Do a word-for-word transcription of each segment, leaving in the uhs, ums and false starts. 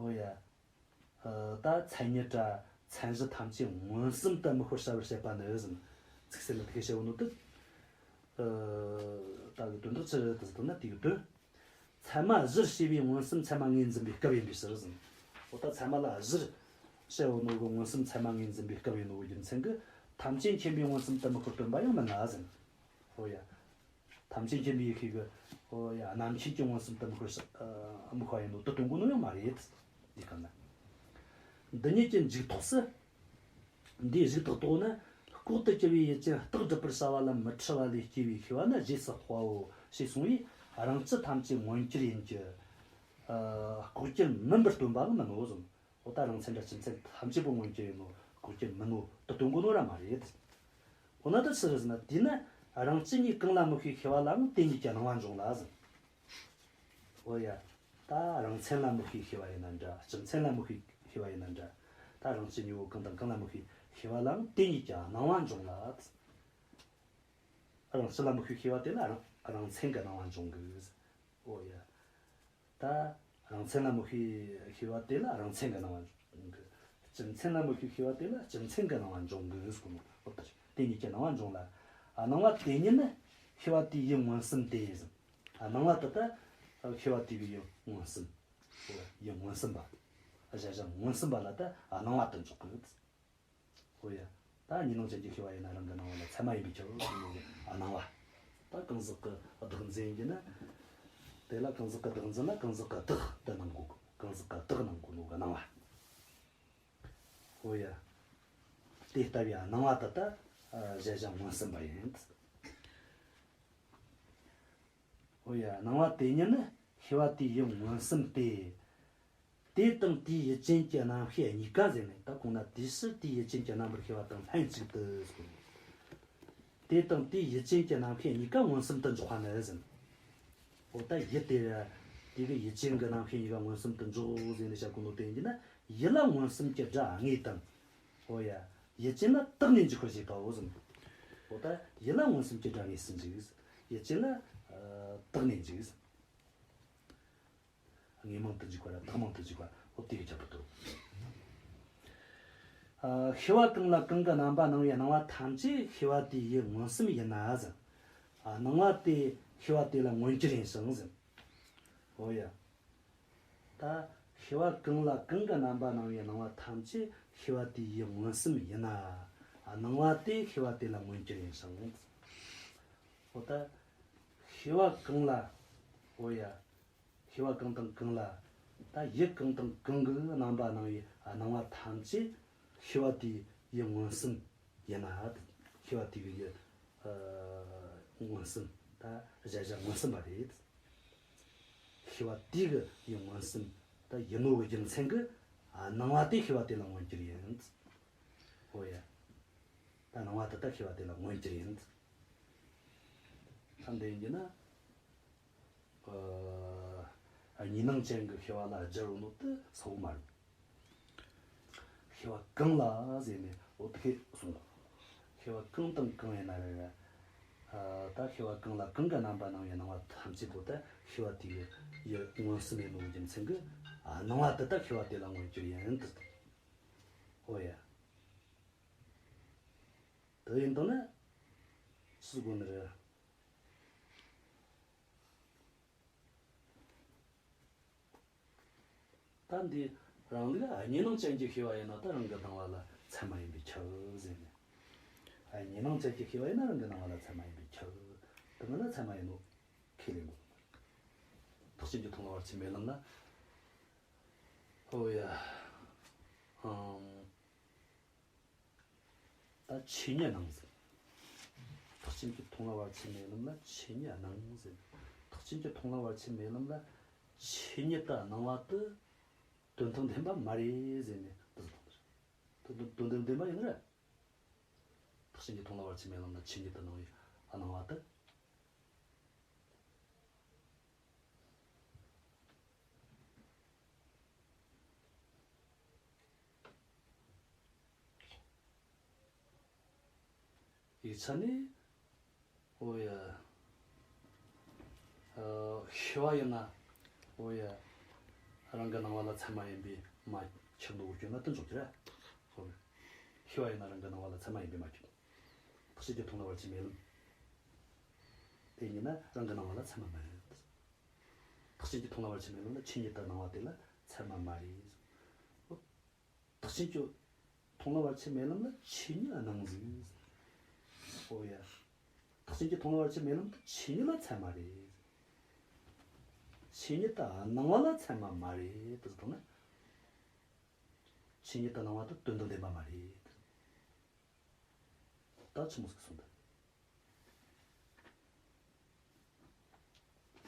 ཨོ་ཡ། ཨ། ད་མཚན་ཉིད་ར་མཚན་གཞི་ཐམས་ཅད་མངོན་སུམ་དུ་དམིགས་པར་བྱ་བར་བཤད་པ་ནི་ཟེར། ཚིག་གསལ་ལ་དེ་སྐད་བཤད་ཡོད་ནོ་དེ། ཨ། ད་གི་དོན་དག་ཅི་རེད་དེ་ཟེར་ན། དེ་གི་དོན། ཚད་མ་བཞིར་བྱས་པའི་མངོན་སུམ་ཚད་མ་ངོས་འཛིན་པའི་སྐབས་ཡིན་པའི་ཕྱིར་ཟེར། འོ་ད་ཚད་མ་ལ་བཞིར་བྱས་ཡོད་ནོ་གི་མངོན་སུམ་ཚད་མ་ངོས་འཛིན་པའི་སྐབས་ཡིན་ནོ་གི་རྒྱུ་མཚན་གྱིས་ཐམས་ཅད་མཁྱེན་པའི་མངོན་སུམ་དུ་དམིགས་པར་སྟོན་པ་ཡང་མིན་ལ་ཟེར། འོ་ཡ། ཐམས་ཅད་མཁྱེན་པའི་ཡེ་ཤེས་ཀྱིས། ཨོ་ཡ། རྣམ་མཁྱེན་གྱི་མངོན་སུམ་དུ་དམིགས་པར་ཤ- ཨ། དམིགས་པ་ཡིན་ནོ་དེ་སྟོན་གོ་ནོ་ཡང་མ་རེད། འདི་གང་ན། འདི་ཉིད་ཀྱི་མཇུག་ཐོགས་སུ། འདིའི་གཞུག་ཏག་ཏག་ན། ལྐོག་ཏུ་གྱུར་པའི་ཡུལ་ཅན་རྟགས་སྒྲུབ་པར་བྱ་བ་ལ་མི་འཁྲུལ་བ་ལས་སྐྱེས་པའི་ཤེས་པ་ནི་རྗེས་སུ་དཔག་པའོ་ཞེས་གསུངས་པས། རང་སྤྱི་ཐམས་ཅད་མངོན་གྱུར་ཡིན་གྱི། ཨ། ལྐོག་གྱུར་མིན་པར་སྟོན་པའང་མིན་ནོ་གསུངས། འོ་ད་རང་མཚན་ར་སྤྱི་མཚན་ཐམས་ཅད་པོ་མངོན་གྱུར་ཡིན་ནོ། ལྐོག་གྱུར་མིན་ནོ་དེ་སྟོན་གོ་ནོ་ར་མ་རེད། འོ་ན་ད་ཆི་རེད་ཟེར་ན། དེས་ན་རང་སྤྱི་གཉིས་གང་ལ་དམིགས་པའི་ཤེས་པ་ལའང་དེ་གཉིས་ཀྱི་སྣང་བ་འབྱུང་ལ་ཟེར། འོ་ཡ། ད་རང་མཚན་ལ་དམིགས་པའི་ཤེས་པ་ཡིན་ན་འདྲ། སྤྱི་མཚན་ལ་དམིགས་པའི་ཤེས་པ་ཡིན་ན་འདྲ། ད་རང་སྤྱི་གཉིས་པོ་གང་དང་གང་ལ་དམིགས་པའི་ཤེས་པ་ལའང་དེ་གཉིས་ཀྱི་སྣང་བ་འབྱུང་ལ། རང་སྤྱི་ལ་དམིགས་པའི་ཤེས་པ་དེ་ལ་རང་རང་མཚན་གྱི་སྣང་བ་འབྱུང་གི། འོ་ཡ། ད་རང་མཚན་ལ་དམིགས་པའི་ཤེས་པ་དེ་ལ་རང་མཚན་གྱི་སྣང་བ་འབྱུང་གི། སྤྱི་མཚན་ལ་དམིགས་པའི་ཤེས་པ་དེ་ལ་སྤྱི་མཚན་གྱི་སྣང་བ་འབྱུང་གི་ཟེར་གོ་ནོ། འོ་ད་དེ་གཉིས་ཀྱི་སྣང་བ་འབྱུང་ལ། ཨ། སྣང་བ་དེ་ཉིད་ནི་ཤེས་པ་དེའི་ཡུལ་མངོན་སུམ་སྟེ་ཟེར། ཨ། སྣང་བ་དེ་ད་ཤེས་པ་དེ་གི་ཡུལ་མངོན་སུམ། འོ་ཡུལ་མངོན་སུམ་པ། གཞལ་བྱ་མངོན་སུམ་པ་ལ་ད་སྣང་བ་དེ་འཇོག་གི། འོ་ཡ། ད་གཉིས་སྣང་ཅན་གྱི་ཤེས་པ་ཡིན་ན་རང་གི་སྣང་བ་ལ་ཚད་མ་ཡིན་པས་ཁྱབ་ཟེར་ནོ་གི་སྣང་བ། ད་གང་ཟག་གི་བདག་འཛིན་ཡིན་གྱི་ན། དེ་ལ་གང་ཟག་གི་བདག་འཛིན་ལ་གང་ཟག་གི་བདག་དེ་སྣང་གོ། གང་ཟག་གི་བདག་སྣང་གོ་ནོ་གི་སྣང་བ། འོ་ཡ། དེ་ལྟ་བུའི་སྣང་བ་དེ་ད་གཞལ་བྱ་མངོན་སུམ་པ་ཡིན། འོ་ཡ། སྣང་བ་དེ་ཉིད་ནི་ཤེས་པ་དེའི་ཡུལ་མངོན་སུམ་སྟེ། དེ་དང་དེའི་ཡུལ་ཅན་གྱི་རྣམ་ཤེས་གཉིས་ཀ་ཟེར་ནས། ད་གོང་ན་དེའི་ཕྱིར་དེའི་ཡུལ་ཅན་གྱི་རྣམ་པར་ཤེས་པ་དང་ལྷན་ཅིག་ཏུ་གསུངས། དེ་དང་དེའི་ཡུལ་ཅན་གྱི་རྣམ་ཤེས་གཉིས་ཀ་མངོན་སུམ་དུ་འཇོག་པ་ནི་ཟེར། འོ་ད་ཡུལ་དེ་ར་དེ་གི་ཡུལ་ཅན་གྱི་རྣམ་ཤེས་གཉིས་ཀ་མངོན་སུམ་དུ་འཇོག་ཟེར་ནས་བཤད་གོ་ནོ་དེ་ཡིན་གྱི་ན། ཡུལ་ལ་མངོན་སུམ་གྱི་སྒྲ་དངོས་དང་། འོ་ཡ། ཡུལ་ཅན་ལ་བཏགས་ནས་འཇུག་པར་བྱེད་པའོ་ཟེར། འོ་ད་ཡུལ་ལ་མངོན་སུམ་གྱི་སྒྲ་དངོས་སུ་འཇུག། ཡུལ་ཅན་ལ་ཨ་བཏགས་ནས་འཇུག། དངོས་མིང་དུ་འཇུག་པ་ར་བཏགས་མིང་དུ་འཇུག་པ། འོ་དེ་གི་ཁྱད་པར་དུ། ཨ་ཤེས་པ་གང་ལ་གང་གི་རྣམ་པ་སྣང་བའི་སྣང་བ་ཐམས་ཅད་ཤེས་པ་དེའི་ཡུལ་མངོན་སུམ་ཡིན་ན་ཟེར། ཨ་སྣང་བ་དེ་ཤེས་པ་དེ་ལ་མངོན་གྱུར་ཡིན་ཞིང་ཟེར། འོ་ཡ། ད་ཤེས་པ་གང་ལ་གང་གི་རྣམ་པ་སྣང་བའི་སྣང་བ་ཐམས་ཅད་ཤེས་པ་དེའི་ཡུལ་མངོན་སུམ་ཡིན་ན། ཨ་སྣང་བ་དེ་ཤེས་པ་དེ་ལ་མངོན་གྱུར་ཡིན་ཞིང་། འོ་ད་ཤེས་པ་གང་ལ། འོ་ཡ། ཤེས་པ་གང་དང་གང་ལ། ད་ཡུལ་གང་དང་གང་གི་རྣམ་པ་སྣང་བའི་སྣང་བ་ཐམས་ཅད་ཤེས་པ་དེའི་ཡུལ་མངོན་སུམ་ཡིན་ན། ཤེས་པ་དེ་གི་ཡུལ་ཨ་མངོན་སུམ། ད་གཞལ་བྱ་མངོན་སུམ་པ་རེད། ཤེས་པ་དེ་གི་ཡུལ་མངོན་སུམ་ད་ཡིན་ནོ་གི་རྒྱུ་མཚན་གྱིས། ཨ་སྣང་བ་དེ་ཤེས་པ་དེ་ལ་མངོན་གྱུར་ཡིན། འོ་ཡ། ད་སྣང་བ་དེ་ད་ཤེས་པ་དེ་ལ་མངོན་གྱུར་ཡིན། ད་འདི་ཡིན་གྱི་ན། ཨ་གཉིས་སྣང་ཅན་གྱི་ཤེས་པ་ལ་སྦྱར་རོ་ནོ་དེ་ས་བོ་མ་རེད། ཤེས་པ་གང་ལ་ཟེར་ནས་འོ་དེ་གསུངས། ཤེས་པ་གང་དང་གང་ཡིན་ན་རེ་རེ། ཨ་ད་ཤེས་པ་གང་ལ་གང་གི་རྣམ་པ་སྣང་བའི་སྣང་བ་ཐམས་ཅད་པོ་ད་ཤེས་པ་དེ་གི་ཡུལ་མངོན་སུམ་ཡིན་ནོ་གི་རྒྱུ་མཚན་གྱིས། ཨ་སྣང་བ་དེ་ད་ཤེས་པ་དེ་ལ་མངོན་གྱུར་ཡིན་ཏེ། འོ་ཡ། དེ་ཡིན་དང་ན་ཅི་དགོས་ནི་རེད། ད་འདི་རང་ལུགས་གཉིས་སྣང་ཅན་གྱི་ཤེས་པ་ཡིན་ན་ད་རང་གི་སྣང་བ་ལ་ཚད་མ་ཡིན་པས་ཁྱབ་ཟེར་ནས། གཉིས་སྣང་ཅན་གྱི་ཤེས་པ་ཡིན་ན་རང་གི་སྣང་བ་ལ་ཚད་མ་ཡིན་པས་ཁྱབ། དེ་མིན་ན་ཚད་མ་ཡིན་ནོ་ཁས་ལེན་དགོས། ཐེག་ཆེན་གྱི་མཐོང་ལམ་བར་ཆད་མེད་ལམ་ལ། ཨོ་ཡ། ཨང་། ད་ཆོས་ཉིད་སྣང་ཟེར། ཐེག་ཆེན་གྱི་མཐོང་ལམ་བར་ཆད་མེད་ལམ་ལ་ཆོས་ཉིད་སྣང་ཟེར། ཐེག་ཆེན་གྱི་མཐོང་ལམ་བར་ཆད་མེད་ལམ་ལ་ཆོས་ཉིད་དུ་སྣང་བ་དེ་དོན་དམ་བདེན་པ་མ་རེད་ཟེར་ནས་འདི་ཟེར་བཏང་ནི་རེད། དོན་དམ་བདེན་པ་ཡིན་ནི་རེད། ཐེག་ཆེན་གྱི་མཐོང་ལམ་བར་ཆད་མེད་ལམ་ལ་ཆོས་ཉིད་དུ་སྣང་བའི་སྣང་བ་དེ། ཡིག་ཆ་ནས། ཨོ་ཡ། ཨ་ཤེས་པ་ཡིན་ན། ཨོ་ཡ། རང་གི་སྣང་བ་ལ་ཚད་མ་ཡིན་པས་མ་ཁྱབ་འདུག་གོ་སྐྱོན་ན་དེ་འཇོག་རྒྱུ་རེད། ཤེས་པ་ཡིན་ན་རང་གི་སྣང་བ་ལ་ཚད་མ་ཡིན་པས་མ་ཁྱབ། ཐེག་ཆེན་གྱི་མཐོང་ལམ་བར་ཆད་མེད་ལམ། དེ་ཉིད་ན་རང་གི་སྣང་བ་ལ་ཚད་མ་མ་རེད། ཐེག་ཆེན་གྱི་མཐོང་ལམ་བར་ཆད་མེད་ལམ་ལ་ཆོས་ཉིད་དུ་སྣང་བ་དེ་ལ་ཚད་མ་མ་རེད། ཐེག་ཆེན་གྱི་མཐོང་ལམ་བར་ཆད་མེད་ལམ་ལ་ཆོས་ཉིད་སྣང་ཟིག། ཨོ་ཡ། ཐེག་ཆེན་གྱི་མཐོང་ལམ་བར་ཆད་མེད་ལམ་དེ་ཆོས་ཉིད་ལ་ཚད་མ་རེད། ཆོས་ཉིད་དུ་སྣང་བ་ལ་ཚད་མ་མ་རེད་དུ་ཟེར་བཏང་ན། ཆོས་ཉིད་དུ་སྣང་བ་དེ་དོན་དམ་བདེན་པ་མ་རེད། ད་ཆི་མོ་ཟིག་གསུངས་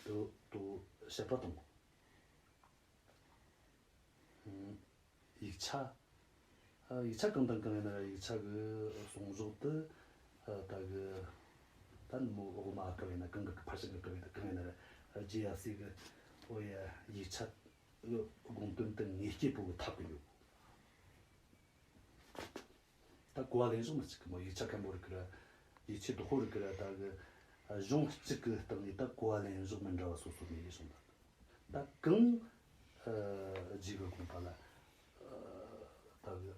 འདུག། དུ་དུ་བཤད་པ་དང་། ཡིག་ཆ། ཨ། ཡིག་ཆ་གང་དང་གང་ཡིན་ན་ར་ཡིག་ཆ་གི་གསུང་ཟོག་དེ། ཨ། ད་གི་ད་ནི་མོ་འོག་མ་ཨ་ཀ་བས་ན་གང་གི་ཕར་ཕྱིན་གི་ཀ་བས་ན་གང་ཡིན་ན་ར་རྗེ་ཡབ་སྲས་གི། ཨོ་ཡ། ཡིག་ཆ་གི་དགོངས་དོན་དེ་ངེས་སྐྱེས་པོ་གི་ཐབས་གི་ཡོད། ད་གོ་བ་ལེན་ཕྱོགས་མི་གཅིག་གི་མོ། ཡིག་ཆ་མཁན་པོ་རིགས་གི་ར། ཡིག་ཆའི་བདག་པོ་རིགས་གི་ར། ད་གི་གཞུང་གཅིག་གི་སྟེང་ནས་ད་གོ་བ་ལེན་ཕྱོགས་མི་འདྲ་བ་སོ་སོ་མེད་གསུངས་པ། ད་གང་། ཨ། རྗེ་གི་དགོངས་པ་ལ། ཨ། ད་གི་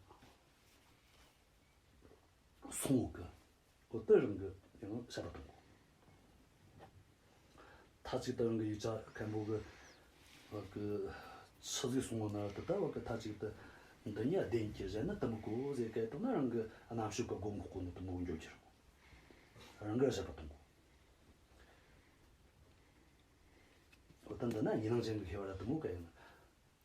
སོང་གི། འོ་དེ་རང་གི་ཡང་བཤད་པ་གཏོང་གོ། མཐའ་གཅིག་ཏུ་རང་གི་ཡིག་ཆ་མཁན་པོ་གི་བ་གི་ཆི་ཟིག་གསུངས་པ་ན་དེ་ལྟ་བ་གི། མཐའ་གཅིག་ཏུ་འདི་ཉིད་བདེན་གྱི་གཞན་ནི་དེ་མི་གོ་ཟེར་སྐད་བཏང་ན། རང་གི་རྣམ་དཔྱོད་ཀྱི་སྒོ་འགོག་གོ་ནོ་དེ་མོ་འགྱོ་རྒྱུ་རེད། རང་གི་བཤད་པ་གཏོང་གོ། འོ་ད་འདི་ན་གཉིས་སྣང་ཅན་གྱི་ཤེས་པ་ར་དེ་མོ་ག་ཡིན།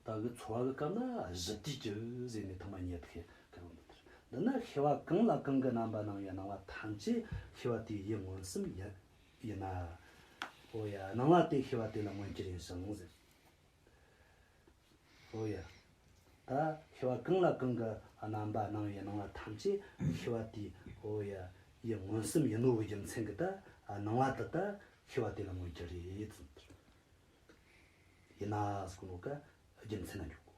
ད་གི་འཚོ་བ་གི་སྐབས་ན་གཞི་དུས་ཀྱི་ཟེར་ནས་ཐ་མ་ཉལ་ཐུག་གི་སྐབས་འདི་ལྟར། འདི་ན་ཤེས་པ་གང་ལ་གང་གི་རྣམ་པ་སྣང་བའི་སྣང་བ་ཐམས་ཅད་ཤེས་པ་དེའི་ཡུལ་མངོན་སུམ་ཡིན་ཡིན་ན། འོ་ཡ། སྣང་བ་དེ་ཤེས་པ་དེ་ལ་མངོན་གྱུར་ཡིན་ཞིང་ཟེར། འོ་ཡ། ད་ཤེས་པ་གང་ལ་གང་གི་རྣམ་པ་སྣང་བའི་སྣང་བ་ཐམས་ཅད་ཤེས་པ་དེའི། འོ་ཡ། ཡུལ་མངོན་སུམ་ཡིན་ནོ་གི་རྒྱུ་མཚན་གྱིས་ད་སྣང་བ་དེ་ད་ཤེས་པ་དེ་ལ་མངོན་གྱུར་རེད་ཟེར། ཡིན་ན་ཟེར་གོ་ནོ་ག་རྒྱུ་མཚན་ན་འཇུག་གོ།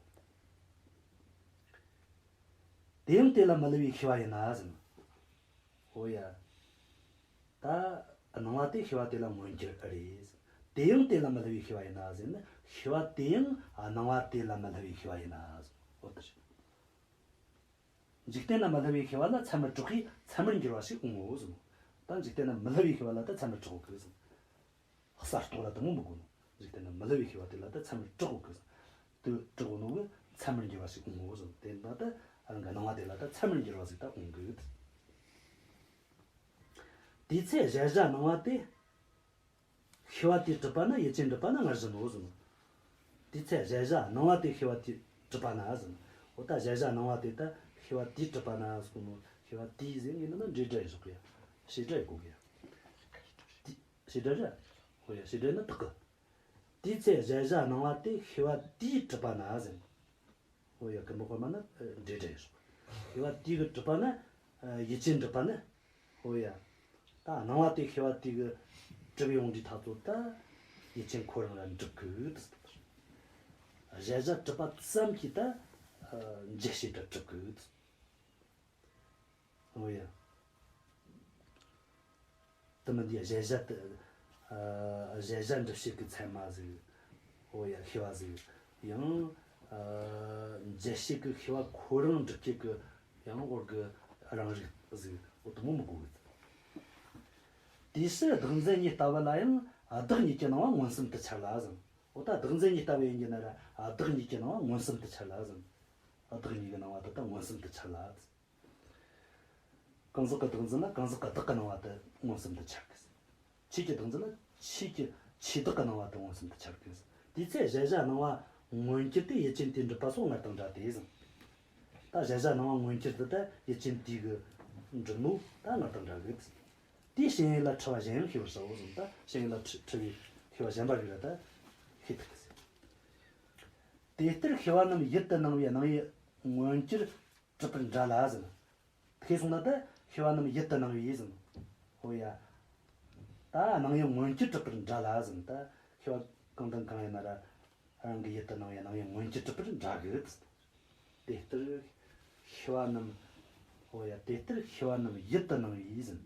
དེ་ཡང་དེ་ལ་མི་སླུ་བའི་ཤེས་པ་ཡིན་ན་ཟེར་ན། འོ་ཡ། ད་སྣང་བ་དེ་ཤེས་པ་དེ་ལ་མངོན་གྱུར་ཨེ་རེད་ཟེར། དེ་ཡང་དེ་ལ་མི་སླུ་བའི་ཤེས་པ་ཡིན་ན་ཟེར་ན། ཤེས་པ་དེ་ཡང་སྣང་བ་དེ་ལ་མི་སླུ་བའི་ཤེས་པ་ཡིན་ན་ཟེར། འོ་དེ་རེད། འཇིག་རྟེན་ན་མི་སླུ་བའི་ཤེས་པ་ལ་ཚད་མར་གྲགས་པས་ཚད་མར་འགྱུར་བ་ཞིག་འོང་ངོ་ཟེར་ནོ། ད་འཇིག་རྟེན་ན་མི་སླུ་བའི་ཤེས་པ་ལ་ད་ཚད་མར་གྲགས་གོ་གི་ཟེར། གསར་རྟོགས་ལ་དེ་མོ་མི་དགོས་ནོ། འཇིག་རྟེན་ན་མི་སླུ་བའི་ཤེས་པ་དེ་ལ་ད་ཚད་མར་གྲགས་གོ་གི་ཟེར། དེ་གྲགས་གོ་ནོ་གི་ཚད་མར་འགྱུར་བ་ཞིག་འོང་ངོ་ཟེར། དེ་ན་ད་རང་གི་སྣང་བ་དེ་ལ་ད་ཚད་མར་འགྱུར་བ་ཞིག་ད་འོང་གི། དེའི་ཚེ་གཞལ་བྱ་སྣང་བ་དེ། ཤེས་པ་དེས་གྲུབ་པ་ན་ཡུལ་ཅན་གྲུབ་པ་ན་སྔར་བཞིན་ནོ་ཟེར་ནོ། དེའི་ཚེ་གཞལ་བྱ་སྣང་བ་དེ་ཤེས་པ་དེས་གྲུབ་པ་ན་ཟེར་ནོ། འོ་ད་གཞལ་བྱ་སྣང་བ་དེ་ད་ཤེས་པ་དེས་གྲུབ་པ་ན་ཟེར་ནོ། ཤེས་པ་དེས་ཟེར་ངེས་ནི་འབྲེལ་སྒྲ་ཡིན་ཟོག་གི་ཡ། བྱེད་སྒྲ་ཡིན་གོ་གི་ཡ། དེ་བྱེད་སྒྲ་རེད། འོ་ཡ། བྱེད་སྒྲ་ནི་དག་གི། དེའི་ཚེ་གཞལ་བྱ་སྣང་བ་དེ་ཤེས་པ་དེས་གྲུབ་པ་ན་ཟེར་ནོ། འོ་ཡ། ཀུན་པོ་དཔེར་མ་ན་འབྲེལ་སྒྲ་ཡིན་ཟོག། ཤེས་པ་དེས་གི་གྲུབ་པ་ན་ཡུལ་ཅན་གྲུབ་པ་ནི། འོ་ཡ། ད་སྣང་བ་དེ་ཤེས་པ་དེ་གིས་གྲུབ་ཡོང་དུས་ཐག་ཚོད་ད་ཡུལ་ཅན་ཁོ་རང་ལ་འགྲུབ་གི། གཞལ་བྱ་གྲུབ་པ་ཙམ་གྱིས་ད་འཇལ་བྱེད་དུ་གྲུབ་གི། འོ་ཡ། དེ་མིན་དེ་གཞལ་བྱ་དེ། ཨ། གཞལ་བྱ་འགྲུབ་བྱེད་ཀྱི་ཚད་མ་ཟིག། འོ་ཡ། ཤེས་པ་ཟིག། ཡང་། ཨ། འཇལ་བྱེད་ཀྱི་ཤེས་པ་ཁོ་རང་འགྲུབ་བྱེད་ཀྱི་ཡང་འོག་གི་རང་རིག་ཟིག། འོ་དེ་མོ་མི་དགོས་གི། དེའི་ཕྱིར་བདག་འཛིན་གཉིས་ལྟ་བུ་ལ་ཡང་བདག་གཉིས་ཀྱི་སྣང་བ་མངོན་སུམ་དུ་འཆར་ལ་ཟེར། འོ་ད་བདག་འཛིན་གཉིས་ལྟ་བུ་ཡིན་གྱི་ན་ར་བདག་གཉིས་ཀྱི་སྣང་བ་མངོན་སུམ་དུ་འཆར་ལ་ཟེར། བདག་གཉིས་ཀྱི་སྣང་བ་དེ་ད་མངོན་སུམ་དུ་འཆར་ལ་ཟེར། གང་ཟག་གི་བདག་འཛིན་ལ་གང་ཟག་གི་བདག་གི་སྣང་བ་དེ་མངོན་སུམ་དུ་འཆར་གི་ཟེར། ཆོས་ཀྱི་བདག་འཛིན་ལ་ཆོས་ཀྱི་ཆོས་བདག་གི་སྣང་བ་དེ་མངོན་སུམ་དུ་འཆར་གི་ཟེར། དེའི་ཚེ་གཞལ་བྱ་སྣང་བ་མངོན་གྱུར་དེ་ཡུལ་ཅན་དེས་འགྲུབ་པ་སོགས་སྔར་དང་འདྲ་སྟེ་ཟེར། ད་གཞལ་བྱ་སྣང་བ་མངོན་གྱུར་དེ་ད་ཡུལ་ཅན་དེ་གིས་འགྲུབ་ནོ་ད་སྔར་དང་འདྲ་གི་ཟེར། དེའི་ཞེན་ཡུལ་ལ་འཁྲུལ་བ་གཞན་ཡང་ཤེས་པར་བྱའོ་ཟེར། ད་ཞེན་ཡུལ་ལ་འཁྲུལ་འཁྲུལ་བའི་ཤེས་པ་གཞན་པ་རིགས་ལ་ད་ཤེས་ཐུབ་གི་ཟེར། དེ་ལྟར་ཤེས་པ་རྣམས་ཡུལ་དུ་སྣང་བའི་སྣང་ཡུལ་མངོན་གྱུར་གྲུབ་པར་འདྲ་ལ་ཟེར། ཁས་སོང་ན་ད་ཤེས་པ་རྣམས་ཡུལ་དུ་སྣང་བའི་ཟེར། ཧོ་ཡ། ད་སྣང་ཡུལ་མངོན་གྱུར་གྲུབ་པར་འདྲ་ལ་ཟེར། ད་ཤེས་པ་གང་དང་གང་ཡིན་ན་ར་རང་གི་ཡུལ་དུ་སྣང་བའི་སྣང་ཡུལ་མངོན་གྱུར་གྲུབ་པར་འདྲ་གི། དེ་ལྟར་ཤེས་པ་རྣམས། ཧོ་ཡ། དེ་ལྟར་ཤེས་པ་རྣམས་ཡུལ་དུ་སྣང་བའི་ཟེར།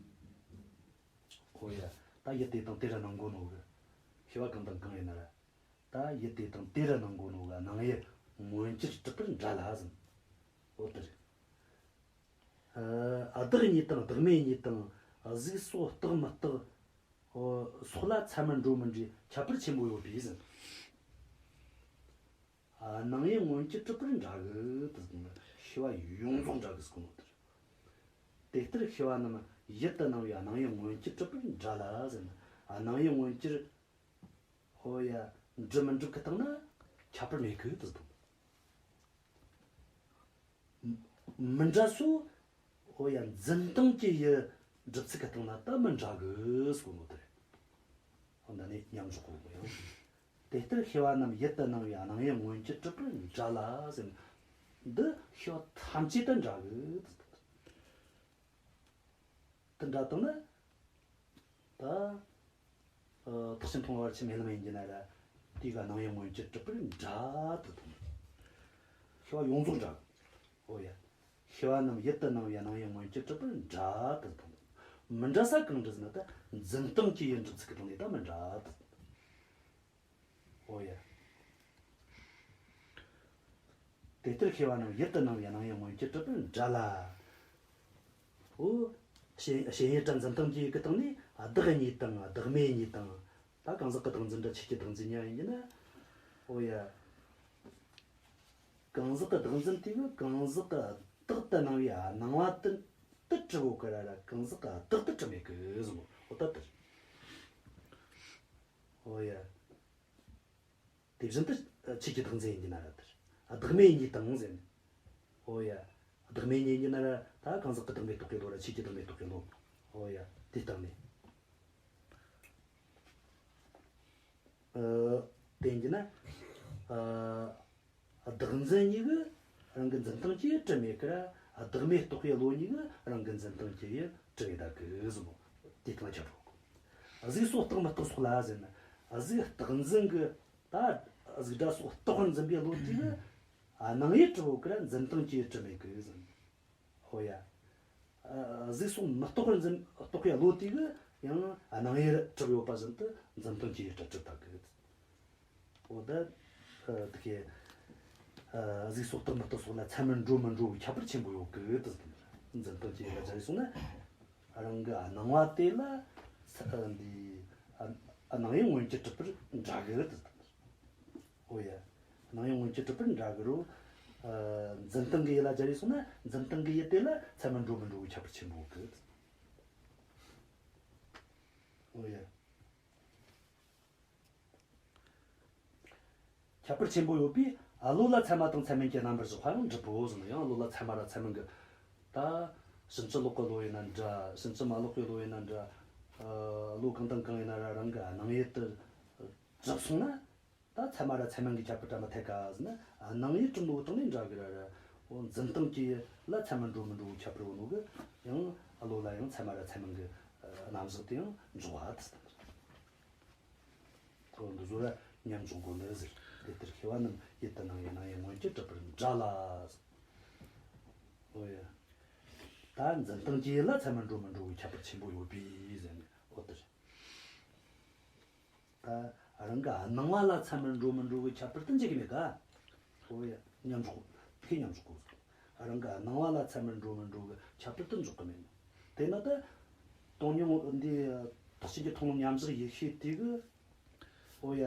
ཧོ་ཡ། ད་ཡུལ་དེ་དང་དེ་ར་སྣང་གོ་ནོ་གི། ཤེས་པ་གང་དང་གང་ཡིན་ན་ར། ད་ ཡུལ་དེ་དང་དེ་རུ་སྣང་གོ་ནོ་གི་སྣང་ཡུལ་མངོན་གྱུར་གྲུབ་པར་འདྲ་ལ་ཟེར། འོ་དེ་རེད། ཨ་བདག་ཉིད་དང་བདག་མེད་ཉིད་དང་གཟུགས་སོགས་རྟག་མི་རྟག་འོ་སོགས་ལ་ཚད་མར་འགྲོ་མི་འགྲོའི་ཁྱད་པར་ཆེན་པོ་ཡོད་པས་ཟེར། ཨ་སྣང་ཡུལ་མངོན་གྱུར་གྲུབ་པར་འདྲ་གི་དེ་ཟེར། ཤེས་པ་ཡོངས་རྫོགས་འདྲ་གི་ཟེར་གོ་ནོ་དེ་རེད། དེ་ལྟར་ཤེས་པ་རྣམས་ཡུལ་དུ་སྣང་བའི་སྣང་ཡུལ་མངོན་གྱུར་གྲུབ་པར་འདྲ་ལ་ཟེར་ན། ཨ་སྣང་ཡུལ་མངོན་གྱུར། ཨོ་ཡ། འགྲུབ་མི་འགྲུབ་ཀྱི་སྟེང་ན་ཁྱད་པར་མེད་གི་དེ་དང་། མི་འདྲ་སོ། ཨོ་ཡ། འཛིན་སྟངས་ཀྱི་ཡུལ་འགྲུབ་ཚུལ་གྱི་སྟེང་ན་ད་མི་འདྲ་གི་ཟེར་གོ་ནོ་དེ་རེད། ཨོ་ད་ནི་མཉམ་འཇོག་གོ་ཡང་། དེ་ལྟར་ཤེས་པ་རྣམས་ཡུལ་དུ་སྣང་བའི་སྣང་ཡུལ་མངོན་གྱུར་གྲུབ་པར་འདྲ་ལ་ཟེར། འདི་ཤེས་པ་ཐམས་ཅད་དུ་འདྲ་གི། དེ་འདྲ་བཏང་ན། ད། ཨ་ཐེག་ཆེན་མཐོང་བར་ཆད་མེད་ལམ་ཡིན་གྱི་ན་ར། དེ་ག་སྣང་ཡུལ་མངོན་གྱུར་གྲུབ་པར་འདྲ་དུ་མཐོང་། ཤེས་པ་ཡོངས་རྫོགས་འདྲ། འོ་ཡ། ཤེས་པ་རྣམས་ཡུལ་དུ་སྣང་བའི་སྣང་ཡུལ་མངོན་གྱུར་གྲུབ་པར་འདྲ་དུ་མཐོང་། མི་འདྲ་ས་གང་འདྲ་ཟེར་ན་ད་འཛིན་སྟངས་ཀྱི་ཡུལ་འགྲུབ་ཚུལ་གྱི་སྟེང་ནས་ད་མི་འདྲ་དུ་མཐོང་། འོ་ཡ། དེ་ལྟར་ཤེས་པ་རྣམས་ཡུལ་དུ་སྣང་བའི་སྣང་ཡུལ་མངོན་གྱུར་གྲུབ་པར་འདྲ་ལ། འོ། ཞེན་ཞེན་ཡུལ་ར་འཛིན་སྟངས་ཀྱི་ཡུལ་གྱི་སྟེང་ནས་བདག་ཉིད་དང་བདག་མེད་ཉིད་དང་། ད་གང་ཟག་གི་བདག་འཛིན་ར་ཆོས་ཀྱི་བདག་འཛིན་གཉིས་ཡིན་ན། འོ་ཡ། གང་ཟག་གི་བདག་འཛིན་དེ་གི་གང་ཟག་གི་བདག་ཏུ་སྣང་བའི་སྣང་བ་དེ་དེ་གྲུབ་ཡོད་གི་ར་ར། གང་ཟག་གི་བདག་དེ་གྲུབ་མེད་གི་ཟེར་ནོ། འོ་ད་དེ་རེད། འོ་ཡ། དེ་བཞིན་དུ་ཆོས་ཀྱི་བདག་འཛིན་ཡིན་གྱི་ན་ར་དེར། བདག་མེད་ཡིན་གྱི་དང་ཟེར་ནས། འོ་ཡ། བདག་མེད་ཡིན་གྱི་ན་ར་ད་གང་ཟག་གི་བདག་མེད་རྟོགས་པའི་བློ་ར་ཆོས་ཀྱི་བདག་མེད་རྟོགས་པའི་བློ། འོ་ཡ། དེ་སྟེང་ནས། ཨ་དེ་ཡིན་གྱི་ན། ཨ་བདག་འཛིན་གཉིས་ཀྱི་རང་གི་འཛིན་སྟངས་ཀྱིས་གྲུབ་མེད་ཀི་ར། བདག་མེད་རྟོགས་པའི་བློ་གཉིས་ཀྱི་རང་གི་འཛིན་སྟངས་ཀྱིས་གྲུབ་ཡོད་ད་གི་ཟེར་ནོ། དེ་སྟེང་ཁྱབ་རོགས། གཟུགས་སོགས་རྟག་མི་རྟག་སོགས་ལ་ཟེར་ན། གཟུགས་རྟག་འཛིན་གྱི། ད་གཟུགས་སྒྲ་སོགས་རྟག་པར་འཛིན་པའི་བློ་དེ་གི་སྣང་ཡུལ་གྲུབ་ཡོད་ཀི་ར། འཛིན་སྟངས་ཀྱིས་གྲུབ་མེད་གི་ཟེར། ཧོ་ཡ། ཨ་གཟུགས་སོགས་མི་རྟག་པར་འཛིན་རྟོགས་པའི་བློ་དེ་གི་ཡང་སྣང་ཡུལ་གྲུབ་ཡོད་པ་བཞིན་དུ་འཛིན་སྟངས་ཀྱིས་ཡུལ་གྲུབ་ད་གི། འོ་ད། ཨ་དེ་གི། ཨ་གཟུགས་སོགས་རྟག་མི་རྟག་སོགས་ལ་ཚད་མར་འགྲོ་མི་འགྲོ་གི་ཁྱད་པར་ཆེན་པོ་ཡོད་གི་དེ་ཟེར། འཛིན་སྟངས་ཀྱིས་ཡུལ་ལ་སྦྱར་སོང་ན། རང་གི་སྣང་བ་དེ་ལ་ས་འདི་ཨ་སྣང་ཡུལ་མངོན་གྱུར་གྲུབ་པར་འདྲ་གི་དེ་ཟེར། འོ་ཡ། སྣང་ཡུལ་མངོན་གྱུར་གྲུབ་པར་འདྲ་གི་རུ། ཨ་འཛིན་སྟངས་ཀྱི་ཡུལ་ལ་སྦྱར་སོང་ན། འཛིན་སྟངས་ཀྱི་ཡུལ་དེ་ལ་ཚད་མར་འགྲོ་མི་འགྲོ་གི་ཁྱད་པར་ཆེན་པོ་ཡོད་གི། འོ་ཡ། ཁྱད་པར་ཆེན་པོ་ཡོད་པས། ཨ་བློ་ལ་ཚད་མ་དང་ཚད་མིན་གྱི་རྣམ་པར་གཞག་པའང་འགྲུབ་བོ་ཟེར་ན། ཡང་བློ་ལ་ཚད་མ་ར་ཚད་མིན་གྱི། ད་ཕྱིན་ཅི་ལོག་གི་བློ་ཡིན་ན་འདྲ། ཕྱིན་ཅི་མ་ལོག་གི་བློ་ཡིན་ན་འདྲ། ཨ་བློ་གང་དང་གང་ཡིན་ན་ར་རང་གི་སྣང་ཡུལ་དུ་གྲུབ་སོང་ན། ད་ཚད་མ་ར་ཚད་མིན་གྱི་ཁྱད་པར་འདྲ་མི་འཐད་ག་ཟེར་ན། སྣང་ཡུལ་གྲུབ་ནོ་སྟེང་ནས་འདྲ་གི་ར་ར། འོ་འཛིན་སྟངས་ཀྱི་ལ་ཚད་མར་འགྲོ་མི་འགྲོ་གི་ཁྱད་པར་ཡོད་ནོ་གི། ཡང་ཨ་བློ་ལ་ཡང་ཚད་མ་ར་ཚད་མིན་གྱི་ཨ་རྣམ་གཞག་དེ་ཡང་འཇོག་པ་དེ་ཟེར། འོ་འདི་ཚོ་ར་མཉམ་འཇོག་དགོས་ནི་ཟེར། དེ་ལྟར་ཤེས་པ་རྣམས་ཡུལ་དུ་སྣང་བའི་སྣང་ཡུལ་མངོན་གྱུར་གྲུབ་པར་འདྲ་ལ་ཟེར། འོ་ཡ། ད་འཛིན་སྟངས་ཀྱི་ཡུལ་ལ་ཚད་མར་འགྲོ་མི་འགྲོ་གི་ཁྱད་པར་ཆེན་པོ་ཡོད་པས་ཟེར་ནས། འོ་དེ་རེད། ད་རང་གི་སྣང་བ་ལ་ཚད་མར་འགྲོ་མི་འགྲོ་གི་ཁྱད་པར་དེ་འཇོག་གི་མེད་ཀ། འོ་ཡ། མཉམ་འཇོག་དེ་མཉམ་འཇོག་དགོས། རང་གི་སྣང་བ་ལ་ཚད་མར་འགྲོ་མི་འགྲོ་གི་ཁྱད་པར་དེ་འཇོག་གི་མེད། དེ་ན་ད་སྟོང་ཉིད་འདི་ཐེག་ཆེན་གྱི་མཐོང་ལམ་མཉམ་གཞག་ཡེ་ཤེས་དེ་གི། འོ་ཡ།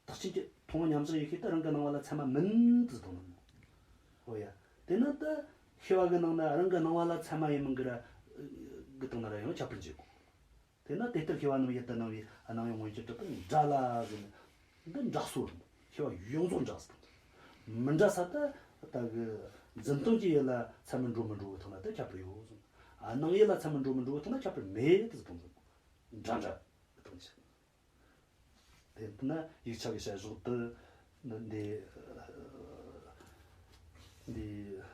ཐེག་ཆེན་གྱི་མཐོང་ལམ་མཉམ་གཞག་ཡེ་ཤེས་དེ་རང་གི་སྣང་བ་ལ་ཚད་མ་མིན་དུ་སྟོན་ནོ། འོ་ཡ། དེ་ན་ད་ཤེས་པ་གི་ནང་ན་རང་གི་སྣང་བ་ལ་ཚད་མ་ཡིན་མིན་གི་ར་གི་སྟེང་ན་ར་ཡང་ཁྱད་པར་འབྱེད་དགོས། དེས་ན་དེ་ལྟར་ཤེས་པ་རྣམས་ཡུལ་དུ་སྣང་བའི་སྣང་ཡུལ་མངོན་གྱུར་གྲུབ་པར་འདྲ་ལ་ཟེར་ནས། འདི་འདྲ་སོ་རེད། ཤེས་པ་ཡོངས་རྫོགས་འདྲ་ཟེར། མི་འདྲ་ས་ད་ད་གི་འཛིན་སྟངས་ཀྱི་ཡུལ་ལ་ཚད་མར་འགྲོ་མི་འགྲོ་བའི་ཐོག་ན་ད་ཁྱད་པར་ཡོད་ཟེར། ཨ་སྣང་ཡུལ་ལ་ཚད་མར་འགྲོ་མི་འགྲོ་བའི་ཐོག་ན་ཁྱད་པར་མེད་དུ་ཟེར། འདྲ་འདྲ་གི་སྟངས་ཀྱི། དེ་ན་ཡིག་ཆ་གི་བཤད་ཕྱོགས་དེ་འདི། འདི་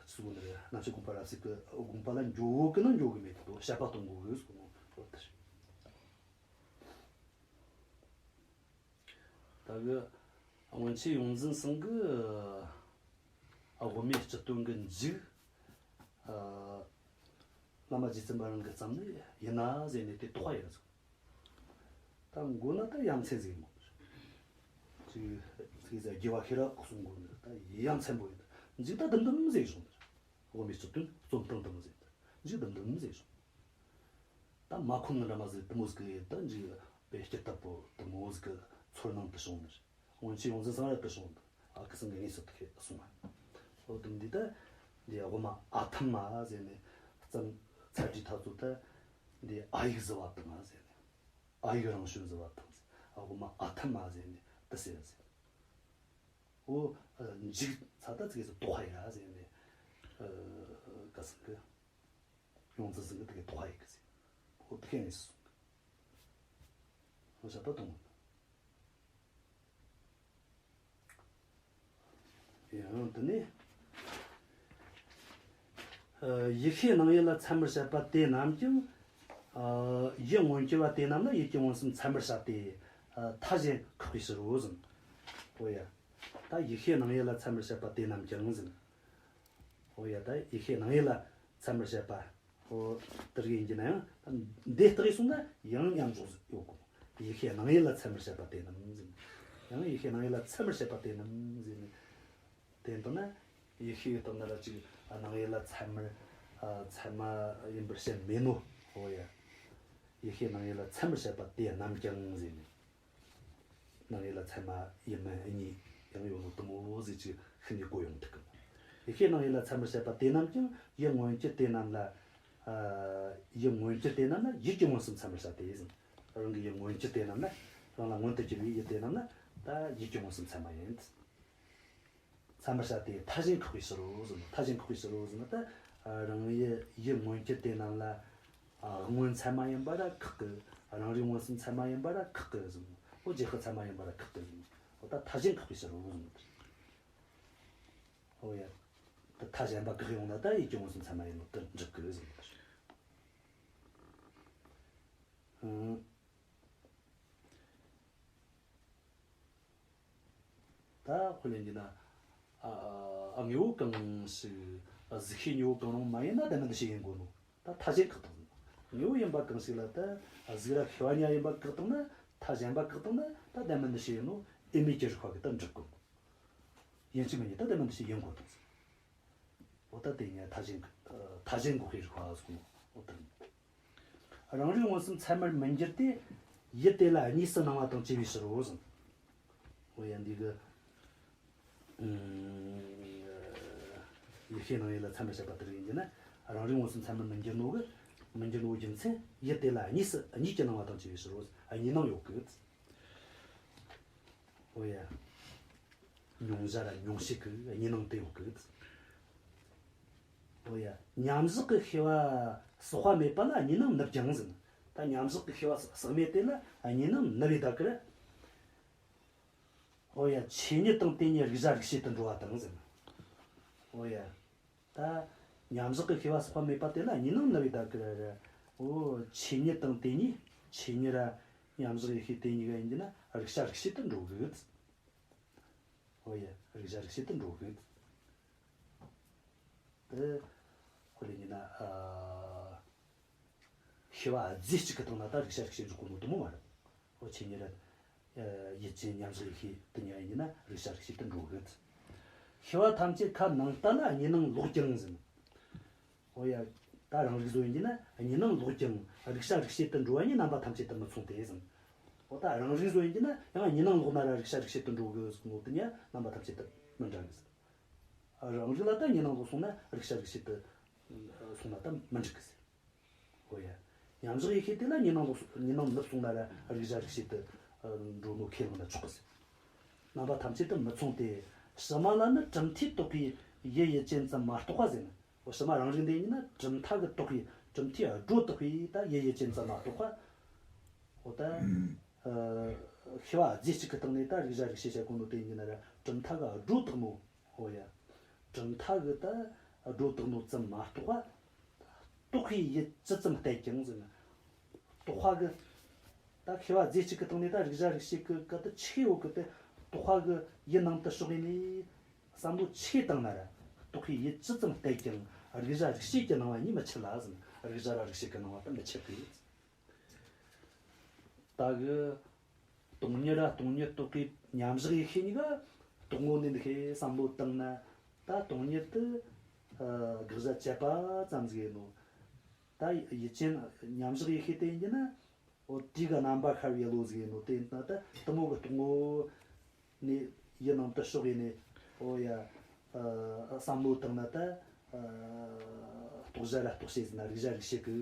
ཚུལ་འདི་རྣམ་བཤད་དགོངས་པ་རབ་གསལ་གི་དགོངས་པ་ལ་འགྱོ་གི་ན་འགྱོ་གི་མེད་དོ། དཔྱད་པ་གཏོང་དགོས་གི་ཟེར་ནོ་དེ་རེད། ད་གི་སྔོན་ཆད་ཡོངས་འཛིན་ཚང་གི་དབུ་མའི་སྤྱི་དོན་གི་མཇུག་བླ་མ་རྗེ་བཙུན་པ་རང་གིས་བརྩམས་ནི་ཡིན་ན་ཟེར་ནས་དེ་དོགས་པ་ཡོད་ཟེར། ད་མགོ་ན་ད་ཡ་མཚན་ཟིག་མོ། ཅིག་ཅིག་ཟེར་དགེ་བ་ཤེས་རབ་གསུང་གོ་ནི་ད་ཡ་མཚན་པོ་ཡིན། འཇིག་ད་དུམ་དུམ་ཟེར་བྱུང་ནི། དབུ་མའི་སྤྱི་དོན་རྩོམ་སྟངས་དུམ་ཟེར། འཇིག་དུམ་དུམ་ཟེར་བྱུང་། ད་མ་ཁོམ་ནི་འདྲ་མ་ཟིག་དུ་མོ་ཟིག་གི་ད་འཇིག་པའི་སྐྱིད་ཐབས་པོ་དུ་མོ་ཟིག་གི་ཚོར་སྣང་དུ་བྱུང་ནི། སྔོན་ཆད་ཡོངས་འཛིན་སངས་རྒྱས་དུ་བྱུང་ནི། ཨ་ཁུ་སངས་རྒྱས་ངེས་སུ་དུ་ཁེ་གསུང་བ། འོ་དུམ་འདི་ད་འདི་དབུ་མ་ཨ་ཐམ་མ་ཟེར་ནས་བརྩམས་ཚར་དུས་ཐག་ཚོད་ད་འདི་ཨ་ཡིག་བཟི་བ་དུ་མ་ཟེར་ནས། ཨ་ཡིག་རང་བྱོན་བཟི་བ་དང་། ཨ་དབུ་མ་ཨ་ཐམ་མ་ཟེར་ནས་དུ་ཟེར་ཟེར། འོ་འཇིག་ཚ་ད་ཙིག་གེ་ཟིག་དོགས་ཡ་ཟེར་ནས། ཨ་ག་སང་གི་ཡོངས་འཛིན་སེང་གེ་དེ་གི་དོགས་ཡ་གི་ཟེར། འོ་དེ་ཁེ་ངེས་སུ་གསུང་གི། འོ་བྱ་ད་དང་། ཡང་དེ་ནས། ཨ་ཡིད་ཤེས་སྣང་ཡུལ་ལ་ཚད་མར་བཤད་པ་དེ་རྣམས་ཀྱང་། ཨ་ཡུལ་མངོན་གྱུར་བ་དེ་རྣམས་ལ་ཡུལ་གྱི་མངོན་སུམ་ཚད་མར་བྱ་སྟེ། ཨ་མཐའ་གཞན་ཁེགས་པའི་ཕྱིར་རོ་ཟེར། འོ་ཡ། ད་ཡིད་ཤེས་སྣང་ཡུལ་ལ་ཚད་མར་བཤད་པ་དེ་རྣམས་ཀྱང་ཟེར། འོ་ཡ། ད་ཡིད་ཤེས་སྣང་ཡུལ་ལ་ཚད་མར་བཤད་པ། འོ་དེ་རིགས་ཡིན་གྱི་ན་ཡང་འདི་ལྟ་གི་སོང་ན་ཡང་མཉམ་འཇོག་ཡོད་གོ། ཡིད་ཤེས་སྣང་ཡུལ་ལ་ཚད་མར་བཤད་པ་དེ་རྣམས་ཟེར། ཡང་ཡིད་ཤེས་སྣང་ཡུལ་ལ་ཚད་མར་བཤད་པ་དེ་རྣམས་ཟེར་ནས། དེ་ལྟ་ན་ཡིད་ཤེས་ཀྱི་སྟེང་ན་ར་ཅིག་སྣང་ཡུལ་ལ་ཚད་མར་ཨ་ཚད་མ་ཡིན་པར་བཤད་མེད་ནོ། འོ་ཡ། ཡིད་ཤེས་སྣང་ཡུལ་ལ་ཚད་མར་བཤད་པ་དེ་རྣམས་ཀྱང་ཟེར་ནས། སྣང་ཡུལ་ལ་ཚད་མ་ཡིན་མིན་གཉིས་ཡང་ཡོད་ནོ་དུ་མོ་ཟིག་ཅིག་ཤིན་ཏུ་གོ་ཡོང་ཐུབ་གི། ཡིད་ཤེས་སྣང་ཡུལ་ལ་ཚད་མར་བཤད་པ་དེ་རྣམས་ཀྱང་ཡུལ་མངོན་གྱུར་དེ་རྣམས་ལ། ཨ་ཡུལ་མངོན་གྱུར་དེ་རྣམས་ལ་ཡུལ་གྱི་མངོན་སུམ་ཚད་མར་བྱ་སྟེ་ཟེར། རང་གི་ཡུལ་མངོན་གྱུར་དེ་རྣམས་ལ། རང་ལ་མངོན་དུ་གྱུར་པའི་ཡུལ་དེ་རྣམས་ལ་ད་ཡུལ་གྱི་མངོན་སུམ་ཚད་མ་ཡིན། ཚད་མར་བྱ་སྟེ་མཐའ་གཞན་ཁེགས་པའི་ཕྱིར་རོ་ཟེར་ནོ། མཐའ་གཞན་ཁེགས་པའི་ཕྱིར་རོ་ཟེར་ནོ་ད། ཨ་རང་ཡུལ་ཡུལ་མངོན་གྱུར་དེ་རྣམས་ལ། ཨ་དབང་མངོན་ཚད་མ་ཡིན་པ་ར་ཁེགས་གི། རང་རིག་མངོན་སུམ་ཚད་མ་ཡིན་པ་ར་ཁེགས་གི་ཟེར་ནོ། འོ་རྗེས་དཔག་ཚད་མ་ཡིན་པ་ར་ཁེགས་གི་ཟེར་ནོ། འོ་ད་མཐའ་གཞན་ཁེགས་པའི་ཕྱིར་རོ་ཟེར་ནོ། འོ་ཡ། ད་མཐའ་གཞན་པ་བཀག་ཡོང་ན་ད་ཡུལ་གྱི་མངོན་སུམ་ཚད་མ་ཡིན་ནོ་དེ་འགྲུབ་གི་ཟེར་ནོ། ཨང་། ད་དཔེ་ལེན་རྒྱུ་ན། ཨ་ཨ་དངོས་པོ་གང་ཞིག་གཟུགས་ཤེས་དངོས་པོ་གང་རུང་མ་ཡིན་ན་ལྡན་མིན་འདུ་བྱེད་ཡིན་དགོས་ནོ། ད་མཐའ་གཞན་བཀག་བཏང་ནོ། དངོས་པོ་ཡིན་པ་གང་ཞིག་ལ་ད་གཟུགས་ར་ཤེས་པ་གཉིས་ཡིན་པ་བཀག་བཏང་ན། མཐའ་གཞན་པ་བཀག་བཏང་ན་ད་ལྡན་མིན་འདུ་བྱེད་ཡིན་ནོ། ཡིན་མིན་གྱི་རིགས་པ་གི་ད་འགྲུབ་དགོས། ཡིན་གཅིག་མིན་གཉིས་ད་ལྡན་མིན་འདུ་བྱེད་ཡིན་དགོས་དང་ཟེར། འོ་ད་དེ་ཉིད་མཐའ་གཞན། མཐའ་གཞན་འགོག་པའི་རིགས་པ་ཟེར་ནོ། འོ་ད། རང་རིག་མངོན་སུམ་ཚད་མར་མི་འགྱུར་ཏེ། ཡུལ་དེ་ལ་གཉིས་སུ་སྣང་བ་དང་བཅས་པའི་ཕྱིར་རོ་ཟེར། འོ་ཡ། འདི་གི། ཨུམ། ཡིད་ཤེས་སྣང་ཡུལ་ལ་ཚད་མར་བཤད་པ་དེ་རིགས་ཡིན་གྱི་ན། རང་རིག་མངོན་སུམ་ཚད་མར་མི་འགྱུར་ནོ་གི། མི་འགྱུར་ནོ་རྒྱུ་མཚན་ཡུལ་དེ་ལ་གཉིས་སུ་གཉིས་ཀྱི་སྣང་བ་དང་བཅས་པའི་ཕྱིར་རོ། གཉིས་སྣང་ཡོད་གི། འོ་ཡ། མྱོང་བྱ་ར་མྱོང་བྱེད་ཀྱི་གཉིས་སྣང་དེ་ཡོད་གི། འོ་ཡ། མཉམ་བཞག་གི་ཤེས་པ་ཟག་པ་མེད་པ་ལ་གཉིས་སྣང་ནུབ་ཀྱང་ཟེར། ད་མཉམ་བཞག་གི་ཤེས་པ་ཟག་མེད་དེ་ལ་གཉིས་སྣང་ནུབ་ཡི་ད་གི་ར། འོ་ཡ། ཆོས་ཉིད་དང་དེ་གཉིས་རིག་བྱ་རིག་བྱེད་དུ་འགྲོ་བ་དང་ཟེར། འོ་ཡ། ད་མཉམ་བཞག་གི་ཤེས་པ་ཟག་པ་མེད་པ་དེ་ལ་གཉིས་སྣང་ནུབ་ཡི་ད་གི་ར་ར། འོ་ཆོས་ཉིད་དང་དེ་གཉིས། ཆོས་ཉིད་ར་མཉམ་བཞག་གི་ཤེས་དེ་གཉིས་ཀ་ཡིན་གྱི་ན་རིག་བྱ་རིག་བྱེད་དུ་འགྲོ་གི། འོ་ཡ། རིག་བྱ་རིག་བྱེད་དུ་འགྲོ་གི། དེ་དཔེ་ལེན་རྒྱུ་ན། ཨ་ཤེས་པ་རྫས་གཅིག་གི་སྟེང་ན་ད་རིག་བྱ་རིག་བྱེད་འཇོག་གོ་ནོ་དེ་མོ་མ་རེད། འོ་ཆོས་ཉིད་ར། ཨ་ཡུལ་ཅན་མཉམ་བཞག་ཡེ་ཤེས་དེ་གཉིས་ཡིན་ན་རིག་བྱ་རིག་བྱེད་དུ་འགྲོ་གི། ཤེས་པ་ཐམས་ཅད་ཁ་ནང་ལྟ་ལ་གཉིས་སྣང་ལོག་ཀྱང་ཟེར། འོ་ཡ། ད་རང་རིག་བཟོ་ཡིན་གྱི་ན་གཉིས་སྣང་ལོག་ཀྱང་རིག་བྱ་རིག་བྱེད་དུ་འགྲོ་བ་གཉིས་རྣམ་པ་ཐམས་ཅད་དུ་མི་མཚུངས་ཏེ་ཟེར། འོ་ད་རང་རིག་བཟོ་ཡིན་གྱི་ན་ཡང་གཉིས་སྣང་ལོག་ན་ར་རིག་བྱ་རིག་བྱེད་དུ་འགྲོ་གི་ཟེར་ནོ་དེ་གཉིས་རྣམ་པ་ཐམས་ཅད་དུ་མི་འདྲ་གི་ཟེར། རང་རིག་ལ་ད་གཉིས་སྣང་ལོག་སོང་ན་རིག་བྱ་རིག་བྱེད་དུ་སོང་ན་ད་མི་འགྲིག་གི་ཟེར། འོ་ཡ། མཉམ་བཞག་ཡེ་ཤེས་དེ་ལ་གཉིས་སྣང་ལོག་གཉིས་སྣང་ནུབ་སོང་ན་ར་རིག་བྱ་རིག་བྱེད་དུ་འགྲོ་ནོ་ཁས་བླངས་ན་ཆོག་གི་ཟེར། རྣམ་པ་ཐམས་ཅད་དུ་མི་མཚུངས་ཏེ། ཕྱི་མ་ལ་ནི་གྲུབ་མཐས་བཏགས་པའི་ཡུལ་ཡུལ་ཅན་ཙམ་མ་གཏོགས་པ་ཟེར་ན། འོ་ཕྱི་མ་རང་རིག་འདི་ཡིན་ན་གྲུབ་མཐའ་གིས་བཏགས་པའི་གྲུབ་མཐས་སྒྲོ་བཏགས་པའི་ད་ཡུལ་ཡུལ་ཅན་ཙམ་མ་གཏོགས་པ། འོ་ད། ཨ་ཤེས་པ་རྫས་གཅིག་གི་སྟེང་ནས་ད་རིག་བྱ་རིག་བྱེད་བྱེད་གོ་ནོ་དེ་ཡིན་ན་ར་གྲུབ་མཐའ་གིས་སྒྲོ་བཏགས་ནོ། འོ་ཡ། གྲུབ་མཐའ་གིས་ད་སྒྲོ་བཏགས་ནོ་ཙམ་མ་གཏོགས་པ། རྟོག་པའི་ཡུལ་ཇི་ཙམ་གཏད་ཀྱང་ཟེར་ན། རྟོག་པ་གིས། ད་ཤེས་པ་རྫས་གཅིག་གི་སྟེང་ནས་ད་རིག་བྱ་རིག་བྱེད་ཀྱི་སྐད་དུ་ཆི་ཡོད་གི་དེ་རྟོག་པ་གིས་ཡུལ་ནང་དུ་ཕྱོགས་ཡིན་ནས་བསམ་བློ་ཆི་བཏང་ན་ར་རྟོག་པའི་ཡུལ་ཇི་ཙམ་གཏད་ཀྱང་རིག་བྱ་རིག་བྱེད་ཀྱི་སྣང་བ་གཉིས་མི་འཆར་ལ་ཟེར་ན། རིག་བྱ་ར་རིག་བྱེད་ཀྱི་སྣང་བ་དེ་མི་འཆར་གི། ད་གི། སྟོང་ཉིད་ར་སྟོང་ཉིད་རྟོགས་པའི་ མཉམ་བཞག་ཡེ་ཤེས་གཉིས་ཀ་རྟོག་ངོ་ནས་འདི་ཤེས་བསམ་བློ་བཏང་ན། ད་སྟོང་ཉིད་དུ་ཨ་དགག་བྱ་བཅད་པ་ཙམ་ཟིག་ཡིན་ནོ། ད་ཡུལ་ཅན་མཉམ་བཞག་ཡེ་ཤེས་དེ་ཡིན་རྒྱུ་ན། འོ་དེ་གི་རྣམ་པ་ཤར་བའི་བློ་ཟིག་ཡིན་ནོ། དེ་ཡིན་ན་ད་གཏི་མུག་གི་རྟོག་ངོ་ནས་ཡུལ་ནང་དུ་ཕྱོགས་ཡེ་ནས། འོ་ཡ། ཨ་བསམ་བློ་བཏང་ན་ད་ཨ་རྟོགས་བྱ་ར་རྟོགས་བྱེད་ཟེར་ན་རིག་བྱ་རིག་བྱེད་ཀྱི་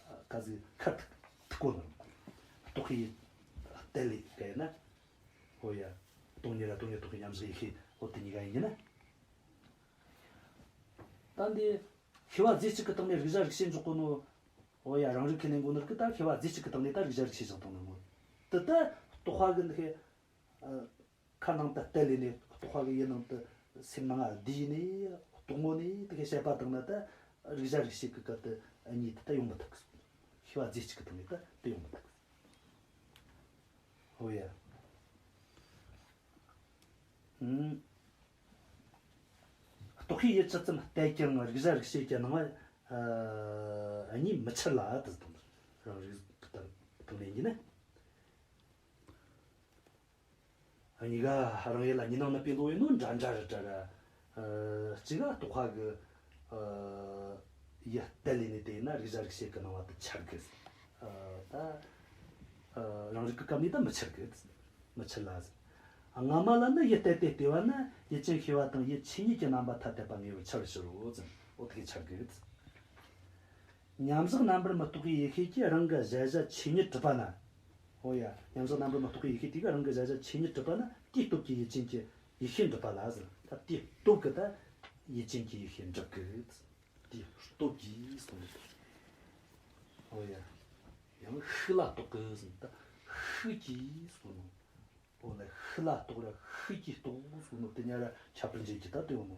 ཨ་ག་ཟིག་ཁ་ཐུག་ཐུག་གོ་ནོ། རྟོག་པས་བལྟས་ལེ་ག་ཡིན་ན། འོ་ཡ། སྟོང་ཉིད་ར་སྟོང་ཉིད་རྟོགས་པའི་མཉམ་བཞག་ཡེ་ཤེས། འོ་དེ་གཉིས་ཀ་ཡིན་རྒྱུ་ན། ད་འདི་ཤེས་པ་རྫས་གཅིག་གི་སྟེང་ནས་རིག་བྱ་རིག་བྱེད་འཇོག་གོ་ནོ། འོ་ཡ། རང་རིག་ཁས་ལེན་གོ་ནོ་གིས་ད་ཤེས་པ་རྫས་གཅིག་གི་སྟེང་ནས་ད་རིག་བྱ་རིག་བྱེད་བཞག་བཏང་ནོ་མོ། དེ་ད་རྟོག་པ་གིས་འདི་ཤེས། ཨ་ཁ་ནང་དུ་གཏད་ལས་ནས། རྟོག་པ་གིས་ཡུལ་ནང་དུ་སེམས་ནང་བསྡུས་ནས། རྟོག་ངོ་ནས་དེ་གི་བཤད་པ་བཏང་ན་ད་རིག་བྱ་རིག་བྱེད་ཀྱི་སྐབས་དེ་གཉིས་དེ་ད་ཡོང་མི་ཐུབ་གི། ཤེས་པ་རྫས་གཅིག་གི་སྟེང་ནས་ད་དེ་ཡོང་མི་ཐུབ་གི། འོ་ཡ། ཨུམ། རྟོག་པས་ཡུལ་ཇི་ཙམ་གཏད་ཀྱང་རིག་བྱ་རིག་བྱེད་ཀྱི་སྣང་བ་ཨ་གཉིས་མི་འཆར་ལ་དེ་དང་། རང་རིག་དང་དང་ལེན་གྱི་ནི། གཉིས་ཀ་རང་ཡུལ་ལ་གཉིས་སྣང་ནུབ་པའི་བློ་ཡིན་ནོ་འདྲ་འདྲ་རེད་དྲ་ར། ཨ་གཅིག་ག་རྟོག་པ་གིས་ཨ་ཡུལ་གཏད་ལས་ནས་དེ་ཡིན་ན་རིག་བྱ་རིག་བྱེད་ཀྱི་སྣང་བ་དེ་འཆར་གི། ཨ་ད་ཨ་རང་རིག་གི་སྐབས་ནས་ད་མི་འཆར་གི། མི་འཆར་ལ་ཟེར། སྔ་མ་ལ་ནི་ཡུལ་གཏད་དེ་ལྟོས་པ་ན་ཡུལ་ཅན་ཤེས་པ་དང་ཡུལ་ཆོས་ཉིད་ཀྱི་རྣམ་པ་ཐ་དད་པ་ངེས་པར་འཆར་ཕྱིར་རོ་ཟེར། འོ་དེ་གིས་འཆར་གི། མཉམ་བཞག་རྣམ་པར་མི་རྟོག་པའི་ཡེ་ཤེས་ཀྱིས་རང་གི་གཞལ་བྱ་ཆོས་ཉིད་གྲུབ་པ་ན། འོ་ཡ། མཉམ་བཞག་རྣམ་པར་མི་རྟོག་པའི་ཡེ་ཤེས་དེ་གིས་རང་གི་གཞལ་བྱ་ཆོས་ཉིད་གྲུབ་པ་ན། དེའི་སྟོབས་ཀྱིས་ཡུལ་ཅན་གྱི་ཡེ་ཤེས་འགྲུབ་པ་ལ་ཟེར། ད་དེའི་སྟོབས་ཀྱིས་ད་ཡུལ་ཅན་གྱི་ཡེ་ཤེས་འགྲུབ་གི། དེའི་སྟོབས་ཀྱིས་གསུངས་ནས། འོ་ཡ། ཡང་ཤུགས་ལ་རྟོགས་གི་ཟེར། ད་ཤུགས་ཀྱིས་གསུངས་ནོ། འོ་ན་ཤུགས་ལ་རྟོགས་ར་ཤུགས་ཀྱིས་རྟོགས་གསུངས་ནོ་དེ་གཉིས་ཀ་ར་ཁྱད་པར་འབྱེད་རྒྱུ་ད་དེ་ཡོད་ནོ།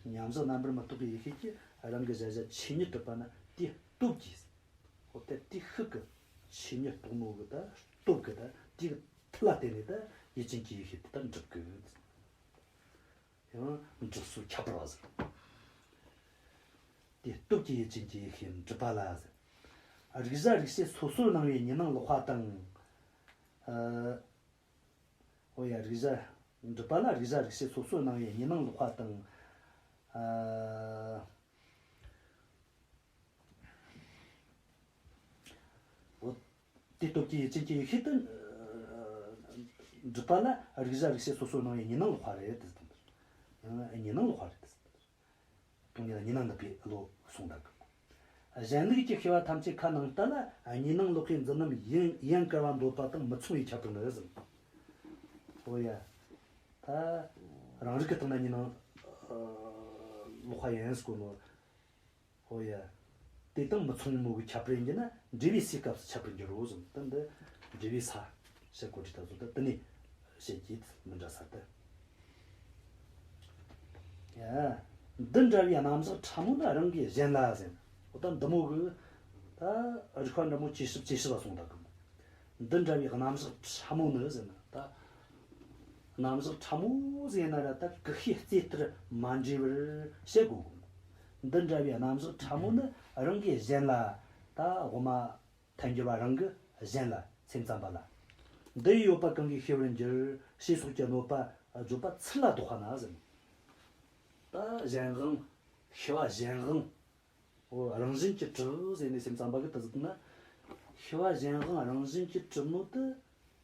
མཉམ་བཞག་རྣམ་པར་མི་རྟོག་པའི་ཡེ་ཤེས་ཀྱིས་རང་གི་གཞལ་བྱ་ཆོས་ཉིད་གྲུབ་པ་ན་དེའི་སྟོབས་ཀྱིས། འོ་དེ་དེའི་ཤུགས་ཀྱིས་ཆོས་ཉིད་རྟོགས་ནོ་གི་ད་སྟོབས་ཀྱིས་ད་དེའི་མཐུ་ལ་བརྟེན་ནས་ད་ཡུལ་ཅན་གྱི་ཡེ་ཤེས་དེ་ད་འགྲུབ་གི། ཡང་འགྲུབ་སོ་ཁྱད་པར་བ་ཟེར། དེའི་སྟོབས་ཀྱིས་ཡུལ་ཅན་གྱི་ཡེ་ཤེས་འགྲུབ་པ་ལ་ཟེར། རིག་བྱ་རིག་བྱེད་སོ་སོར་སྣང་བའི་གཉིས་སྣང་ལོག་པ་དང་། ཨ། འོ་ཡ། རིག་བྱ་འགྲུབ་པ་ལ་རིག་བྱ་རིག་བྱེད་སོ་སོར་སྣང་བའི་གཉིས་སྣང་ལོག་པ་དང་། ཨ། འོ། དེའི་སྟོབས་ཀྱིས་ཡུལ་ཅན་གྱི་ཡེ་ཤེས་དེ་འགྲུབ་པ་ལ་རིག་བྱ་རིག་བྱེད་སོ་སོར་སྣང་བའི་གཉིས་སྣང་ལོག་པ་རེད་དེ་ཟེར། ཡང་གཉིས་སྣང་ལོག་པ་རེད་དེ་ཟེར། སྟོང་ཉིད་ལ་གཉིས་སྣང་ནུབ་པའི་བློ་གསུངས་ད་གི། གཞན་ལུགས་ཀྱི་ཤེས་པ་ཐམས་ཅད་ཁ་ནང་ལྟ་ལ་གཉིས་སྣང་ལོག་པའི་འཛིན་རྣམ་ཡན་ཡན་གར་བ་འདོད་པ་དང་མི་མཚུངས་པའི་ཁྱད་པར་ནི་ཟེར། འོ་ཡ། ད་རང་རིག་གི་སྟེང་ན་གཉིས་སྣང་ལོག་པ་ཡིན་ཟེར་གོ་ནོ། འོ་ཡ། དེ་དང་མི་མཚུངས་ནོ་གི་ཁྱད་པར་ཡིན་རྒྱུ་ན་འབྲས་བུའི་སའི་སྐབས་སུ་ཁྱད་པར་འགྱུར་རོ་ཟེར། ད་འདི་འབྲས་བུའི་ས་བཤད་གོ་དུས་ད་གཟོད་ད་དེ་ནས་བཤད་རྒྱུ་མི་འདྲ་ས་ད། ཡ། འདི་འདྲ་བའི་རྣམ་གཞག་ཕྲ་མོ་ནི་རང་གིས་གཞན་ལ་ཟེར། འོ་ད་འདི་མོ་གི་ད་རིགས་པ་འདྲ་མོ་ཇེ་ཞིབ་ཇེ་ཞིབ་ལ་སོང་ད་གི། འདི་འདྲ་བའི་རྣམ་གཞག་ཕྲ་མོ་ནི་ཟེར་ན་ད། རྣམ་གཞག་ཕྲ་མོ་ཟེར་ན་ར་ད་ཀུ་ཤའི་རྩེ་ལྟར་མ་འདྲེས་པར་བཤད་དགོས་གི། འདི་འདྲ་བའི་རྣམ་གཞག་ཕྲ་མོ་ནི་རང་གིས་གཞན་ལ་ད་དབུ་མ་ཐལ་འགྱུར་བ་རང་གིས་གཞན་ལ་སེམས་ཙམ་པ་ལ། འདི་ཡི་ཡོད་པ་གང་གིས་ཤེས་པར་འགྱུར་ཞེས་སོགས་ཀྱི་གནོད་པ་བརྗོད་པ་ཚུར་ལ་བཟློག་པ་ན་ཟེར། ད་གཞན་དབང་། ཤེས་པ་གཞན་དབང་། འོ་རང་བཞིན་གྱིས་གྲུབ་ཟེར་ནས་སེམས་ཙམ་པ་གིས་དེ་ཟེར་ན། ཤེས་པ་གཞན་དབང་རང་བཞིན་གྱིས་གྲུབ་ནོ་དེ་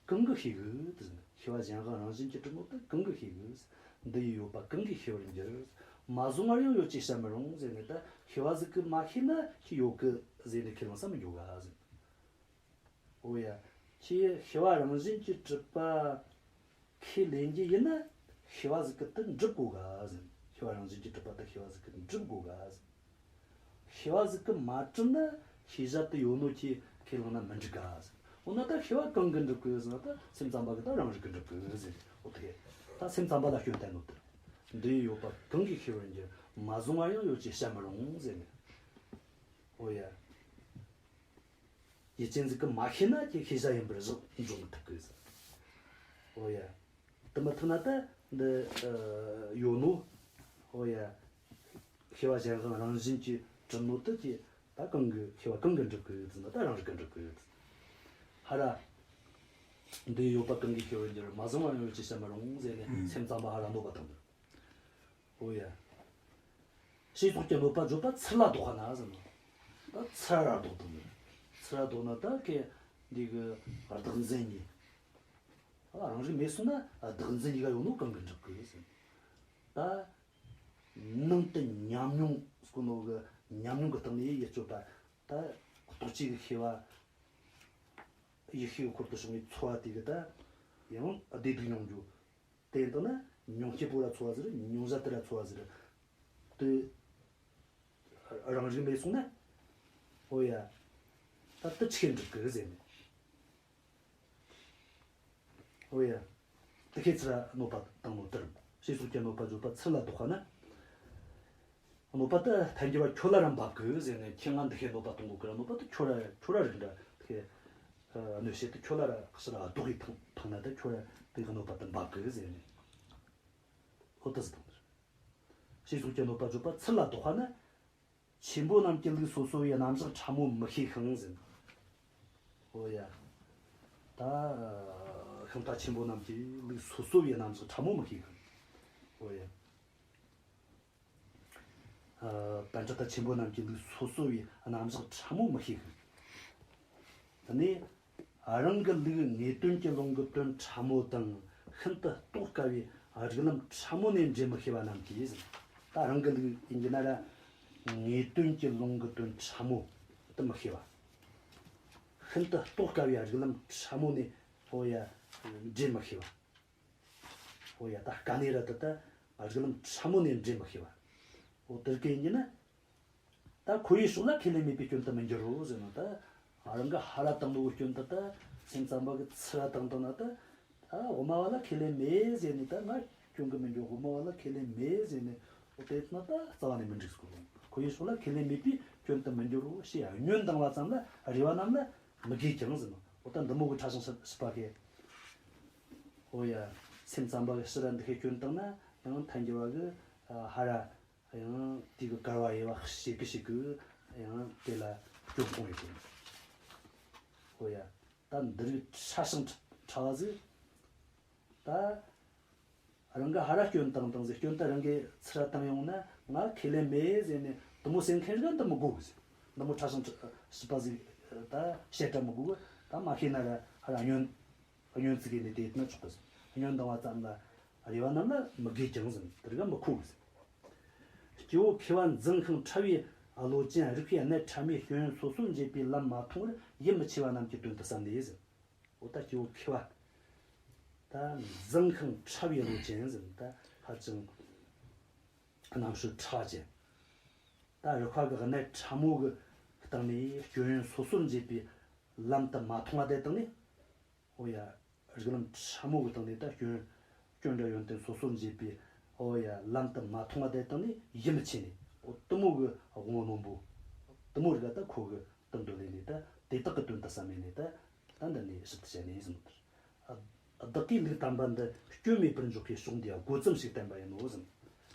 གང་གིས་ཤེས་གི་དེ་ཟེར་ན། ཤེས་པ་གཞན་དབང་རང་བཞིན་གྱིས་གྲུབ་ནོ་དེ་གང་གིས་ཤེས་གི། འདི་ཡི་ཡོད་པ་གང་གིས་ཤེས་པར་འགྱུར། མ་བཟུང་བར་ཡང་ཡོད་ཅེས་བཤད་མི་རུང་ཟེར་ནས། ད་ཤེས་པ་ཟིག་གིས་མ་ཤེས་ན་ཁྱོས་ཡོད་གི་ཟེར་ནས་ཁས་ལེན་ས་མི་འགྱོ་ག་ཟེར། འོ་ཡ། ཁྱོས་ཤེས་པ་རང་བཞིན་གྱིས་གྲུབ་པ་ཁས་ལེན་རྒྱུ་ཡིན་ན་ཤེས་པ་ཟིག་གིས་དེ་འགྲུབ་དགོས་ག་ཟེར། ཤེས་པ་རང་བཞིན་གྱིས་གྲུབ་པ་དེ་ཤེས་པ་ཟིག་གིས་འགྲུབ་དགོས་ག་ཟེར། ཤེས་པ་ཟིག་གིས་མ་གྲུབ་ན་ཤེས་བྱ་དེ་ཡོད་ནོ་ཁྱོས་ཁས་བླངས་ན་མི་འགྲིག་ག་ཟེར། འོ་ན་ད་ཤེས་པ་གང་གིས་འགྲུབ་གི་ཟེར་ན། ད་སེམས་ཙམ་པ་གིས་ད་རང་རིག་གིས་འགྲུབ་གི་ཟེར། འོ་དེ་ད་སེམས་ཙམ་པ་ལ་སྐྱོན་བསྟན་ནོ་དེ། འདི་ཡི་ཡོད་པ་གང་གིས་ཤེས་པར་འགྱུར། མ་བཟུང་བར་ཡང་ཡོད་ཅེས་བཤད་མི་རུང་ཟེར་ནས། འོ་ཡ། ཡུལ་ཅན་ཟིག་གིས་མ་ཤེས་ན་ཁྱོས་ཤེས་བྱ་ཡིན་པར་བཞག་འཇོག་མི་ཐུབ་གི་ཟེར། འོ་ཡ། དེ་མི་ཐུབ་ན་ད་འདི་ཨ་ཡོད་ནོ། འོ་ཡ། ཤེས་པ་གཞན་དབང་རང་བཞིན་གྱིས་གྲུབ་ནོ་དེ་ཁྱོས་ད་གང་གིས། ཤེས་པ་གང་གིས་འགྲུབ་གི་ཟེར་ན། ད་རང་རིག་གིས་འགྲུབ་གི་ཟེར། ཧ་ར། འདི་ཡོད་པ་གང་གིས་ཁྱེར་བར་འགྱུར། མ་བཟུང་བ་ཡང་ཡོད་ཅེས་བྱ་མི་རུང་ཟེར་ནས། ཨང་། སེམས་ཙམ་པ་ཧ་ར་གནོད་པ་བཏང་ནི། འོ་ཡ། ཞེས་སོགས་ཀྱི་གནོད་པ་བརྗོད་པ་ཚུར་ལ་ལྡོག་པ་ན་ཟེར་ནོ། ད་ཚུར་ར་ལྡོག་བཏང་ནི། ཚུར་ར་ལྡོག་ན་ད་ཁེ་འདི་གི་བདག་འཛིན་གཉིས། ཨ། རང་རིག་མེད་སོང་ན་བདག་འཛིན་གཉིས་ཀ་ཡོད་ནོ་གང་གི་འགྲིག་གི་ཟེར། ད་ནང་དུ་ཉམས་མྱོང་ཟེར་གོ་ནོ་གི་ཉམས་མྱོང་གི་སྟེང་ནས་ཡིད་དཔྱོད་པ། ད་རྟོག་བཅས་ཀྱི་ཤེས་པ། ཡིད་ཤེས་ཀྱི་འཁོར་དུ་བྱུང་བའི་ཚོར་བ་དེ་གི་ད་ཡང་བདེ་སྡུག་མྱོང་རྒྱུ། དེ་ཡིན་དང་ན་མྱོང་བྱེད་པོ་ར་ཚོར་བ་ཟེར། མྱོང་བྱ་དེ་ར་ཚོར་བ་ཟེར། དེ་རང་རིག་མེད་སོང་ན། འོ་ཡ། ད་དེ་ཆི་འགྲིག་གི་ཟེར་ནས། འོ་ཡ། དེ་ཁེ་ཚུར་ར་གནོད་པ་བཏང་ནོ་དེ་རེད། ཞེས་སོགས་ཀྱི་གནོད་པ་བརྗོད་པ་ཚུར་ལ་ལྡོག་པ་ན། གནོད་པ་དེ་ཐལ་འགྱུར་བ་ཁྱོད་ལ་ར་འབབ་གི་ཟེར་ནས། ཁྱོས་ང་འདི་ཁེ་གནོད་པ་གཏོང་གོ་གི་ར། གནོད་པ་དེ་ཁྱོད་ར་ཁྱོད་ར་རིག་འདྲ་དེ་ཁེ། ཨ། གནོད་བྱེད་དེ་ཁྱོད་ལ་ར་ཕྱིར་ར་ལྡོག་གི་འཕངས་འཕངས་ན། ད་ཁྱོད་ར་དེ་གི་གནོད་པ་དེ་འབབ་གི་ཟེར་ནས། འོ་དེ་ཟེར་དང་། ཞེས་སོགས་ཀྱི་གནོད་པ་བརྗོད་པ་ཚུར་ལ་ལྡོག་པ་ན། ཆེན་པོ་རྣམས་ཀྱི་ལུགས་སོ་སོ་བའི་རྣམ་གཞག་ཕྲ་མོ་མི་ཤེས་ཤིང་ཟེར། འོ་ཡ། ད་ཤིང་རྟ་ཆེན་པོ་རྣམས་ཀྱི་ལུགས་སོ་སོ་བའི་རྣམ་གཞག་ཕྲ་མོ་མི་ཤེས་ཤིང་། འོ་ཡ། ཨ། པཎ་གྲུབ་ད་ཆེན་པོ་རྣམས་ཀྱི་ལུགས་སོ་སོ་བའི་རྣམ་གཞག་ཕྲ་མོ་མི་ཤེས་ཤིང་། དེ་ནས་རང་གི་ལུགས་ངེས་དོན་གྱི་ལུང་གི་དོན་ཕྲ་མོ་དང་ཤིན་ཏུ་རྟོགས་དཀའ་བའི་རིགས་ལམ་ཕྲ་མོ་ནས་འདྲེན་མི་ཤེས་པ་རྣམས་ཀྱིས་ཟེར། ད་རང་གི་ལུགས་ཡིན་གྱི་ན་ར་ངེས་དོན་གྱི་ལུང་གི་དོན་ཕྲ་མོ་དེ་མི་ཤེས་པ། ཤིན་ཏུ་རྟོགས་དཀའ་བའི་རིགས་ལམ་ཕྲ་མོ་ནས། འོ་ཡ། འདྲེན་མི་ཤེས་པ། འོ་ཡ། ད་དཀའ་གནད་ར་དེ་ད་རིགས་ལམ་ཕྲ་མོ་ནས་འདྲེན་མི་ཤེས་པ། འོ་དེ་གི་ཡིན་གྱི་ན། ད་ཁོ་བོའི་ཕྱོགས་ལ་ཁས་ལེན་མེད་པའི་སྐྱོན་དུ་མི་འགྱུར་རོ་ཟེར་ནོ། ད་རང་གི་ཧ་ར་བཏང་ནོ་གི་སྐྱོན་དེ་ད་སེམས་ཙམ་པ་གིས་ཚུར་ར་བཏང་བཏང་ན། ད་ད་དབུ་མ་བ་ལ་ཁས་ལེན་མེད་ཟེར་ནས་ད་ང་སྐྱོན་གི་མི་འགྱུར། དབུ་མ་བ་ལ་ཁས་ལེན་མེད་ཟེར་ནས། འོ་དེ་ན་ད་རྩ་བ་ནས་མི་འགྲིག་ཟེར་གོ། ཁོ་བོའི་ཕྱོགས་ལ་ཁས་ལེན་མེད་པའི་སྐྱོན་དུ་མི་འགྱུར་རོ། ཞེས་ཉོན་དང་བ་ཙམ་ལ་རེ་བ་རྣམས་ལ་མི་དགོས་ཀྱང་ཟེར་ནོ། འོ་ད་འདི་མོ་གི་ཕྲ་ཞིང་ཞིབ་པ་གི། འོ་ཡ། སེམས་ཙམ་པ་གིས་ཕྱིར་ར་འདི་ཁའི་སྐྱོན་བཏང་ན་ཡང་ཐལ་འགྱུར་བ་གིས། ཨ། ཧ་ར་ཡང་དེ་གི་བསྐལ་བ་དབྱེ་བ་ཕྱེ་གི་ཕྱེ་གི་ཡང་དེ་ལ་སྐྱོན་སྤོང་ཡོད་དེ། འོ་ཡ། ད་འདི་རིགས་ཕྲ་ཞིང་ཕྲ་བ་ཟིག། ད་རང་གིས་ཧ་ར་སྐྱོན་བཏང་བཏང་ཟིག། སྐྱོན་ད་རང་གིས་ཚུར་ར་བཏང་ཡོང་ན། ང་ཁས་ལེན་མེད་ཟེར་ནས་དེ་མོ་ཟེར་མཁན་རིགས་འདི་མི་དགོས་གི་ཟེར། འདི་མོ་ཕྲ་ཞིང་ཕྲ་ཞིབ་པ་ཟིག་ད་བཤད་ར་མི་དགོས་གི། ད་མ་ཤེས་ན་ར་ཧ་ར་ཉོན། ཉོན་ཙིག་གེ་ནས་དེ་ན་ཆོག་གི་ཟེར། ཉོན་དང་བ་ཙམ་ལ་རེ་བ་རྣམས་ལ་མི་དགོས་ཀྱང་ཟེར། དེ་རིགས་མི་མཁོ་གི་ཟེར། སྐྱེ་བོ་མཁས་པ་འཛིན་ཤིང་ཕྲ་བའི་བློ་ཅན། རིགས་པའི་གནད་ཕྲ་མོའི་སྐྱོན་ཡོན་སོ་སོར་འབྱེད་པའི་ལམ་མ་མཐོང་བར་ཡིད་མི་ཆེས་པ་རྣམས་ཀྱི་དོན་དུ་བསམས་ནས་ཟེར། འོ་ད་སྐྱེ་བོ་མཁས་པ། ད་འཛིན་ཤིང་ཕྲ་བའི་བློ་ཅན་ཟེར། ད་ཧ་ཅང་རྣམ་དཔྱོད་ཕྲ་བ་ཅན། ད་རིགས་པ་གི་གནད་ཕྲ་མོ་གི་སྟེང་ནས་སྐྱོན་ཡོན་སོ་སོར་འབྱེད་པའི་ལམ་དེ་མ་མཐོང་བ་དེ་སྟེང་ནས། འོ་ཡ། རིགས་ལམ་ཕྲ་མོ་གི་སྟེང་ནས་ད་སྐྱོན། སྐྱོན་ར་ཡོན་ཏན་སོ་སོར་འབྱེད་པའི། འོ་ཡ། ལམ་དེ་མ་མཐོང་བ་དེ་སྟེང་ནས་ཡིད་མི་ཆེས་ནས། འོ་དེ་མོ་གི་དབང་པོ་རྣོན་པོ། དེ་མོ་རིགས་ལ་ད་ཁོ་གི་དོན་དུ་ལེན་ནས། ད་དེ་དག་གི་དོན་དུ་བསམས་ནས། ད་ད་འདི་ནས་ཞིབ་ཏུ་བཤད་ནས་ཟེར་ནོ། བདག་གིས་ལུགས་དམ་པ་འདི་སྐྱོན་མེད་པར་འཇོག་པའི་ཕྱོགས་འདིའི་སྒོ་ཙམ་ཞིག་བསྟན་པ་ཡིན་ནོ་ཟེར། ད་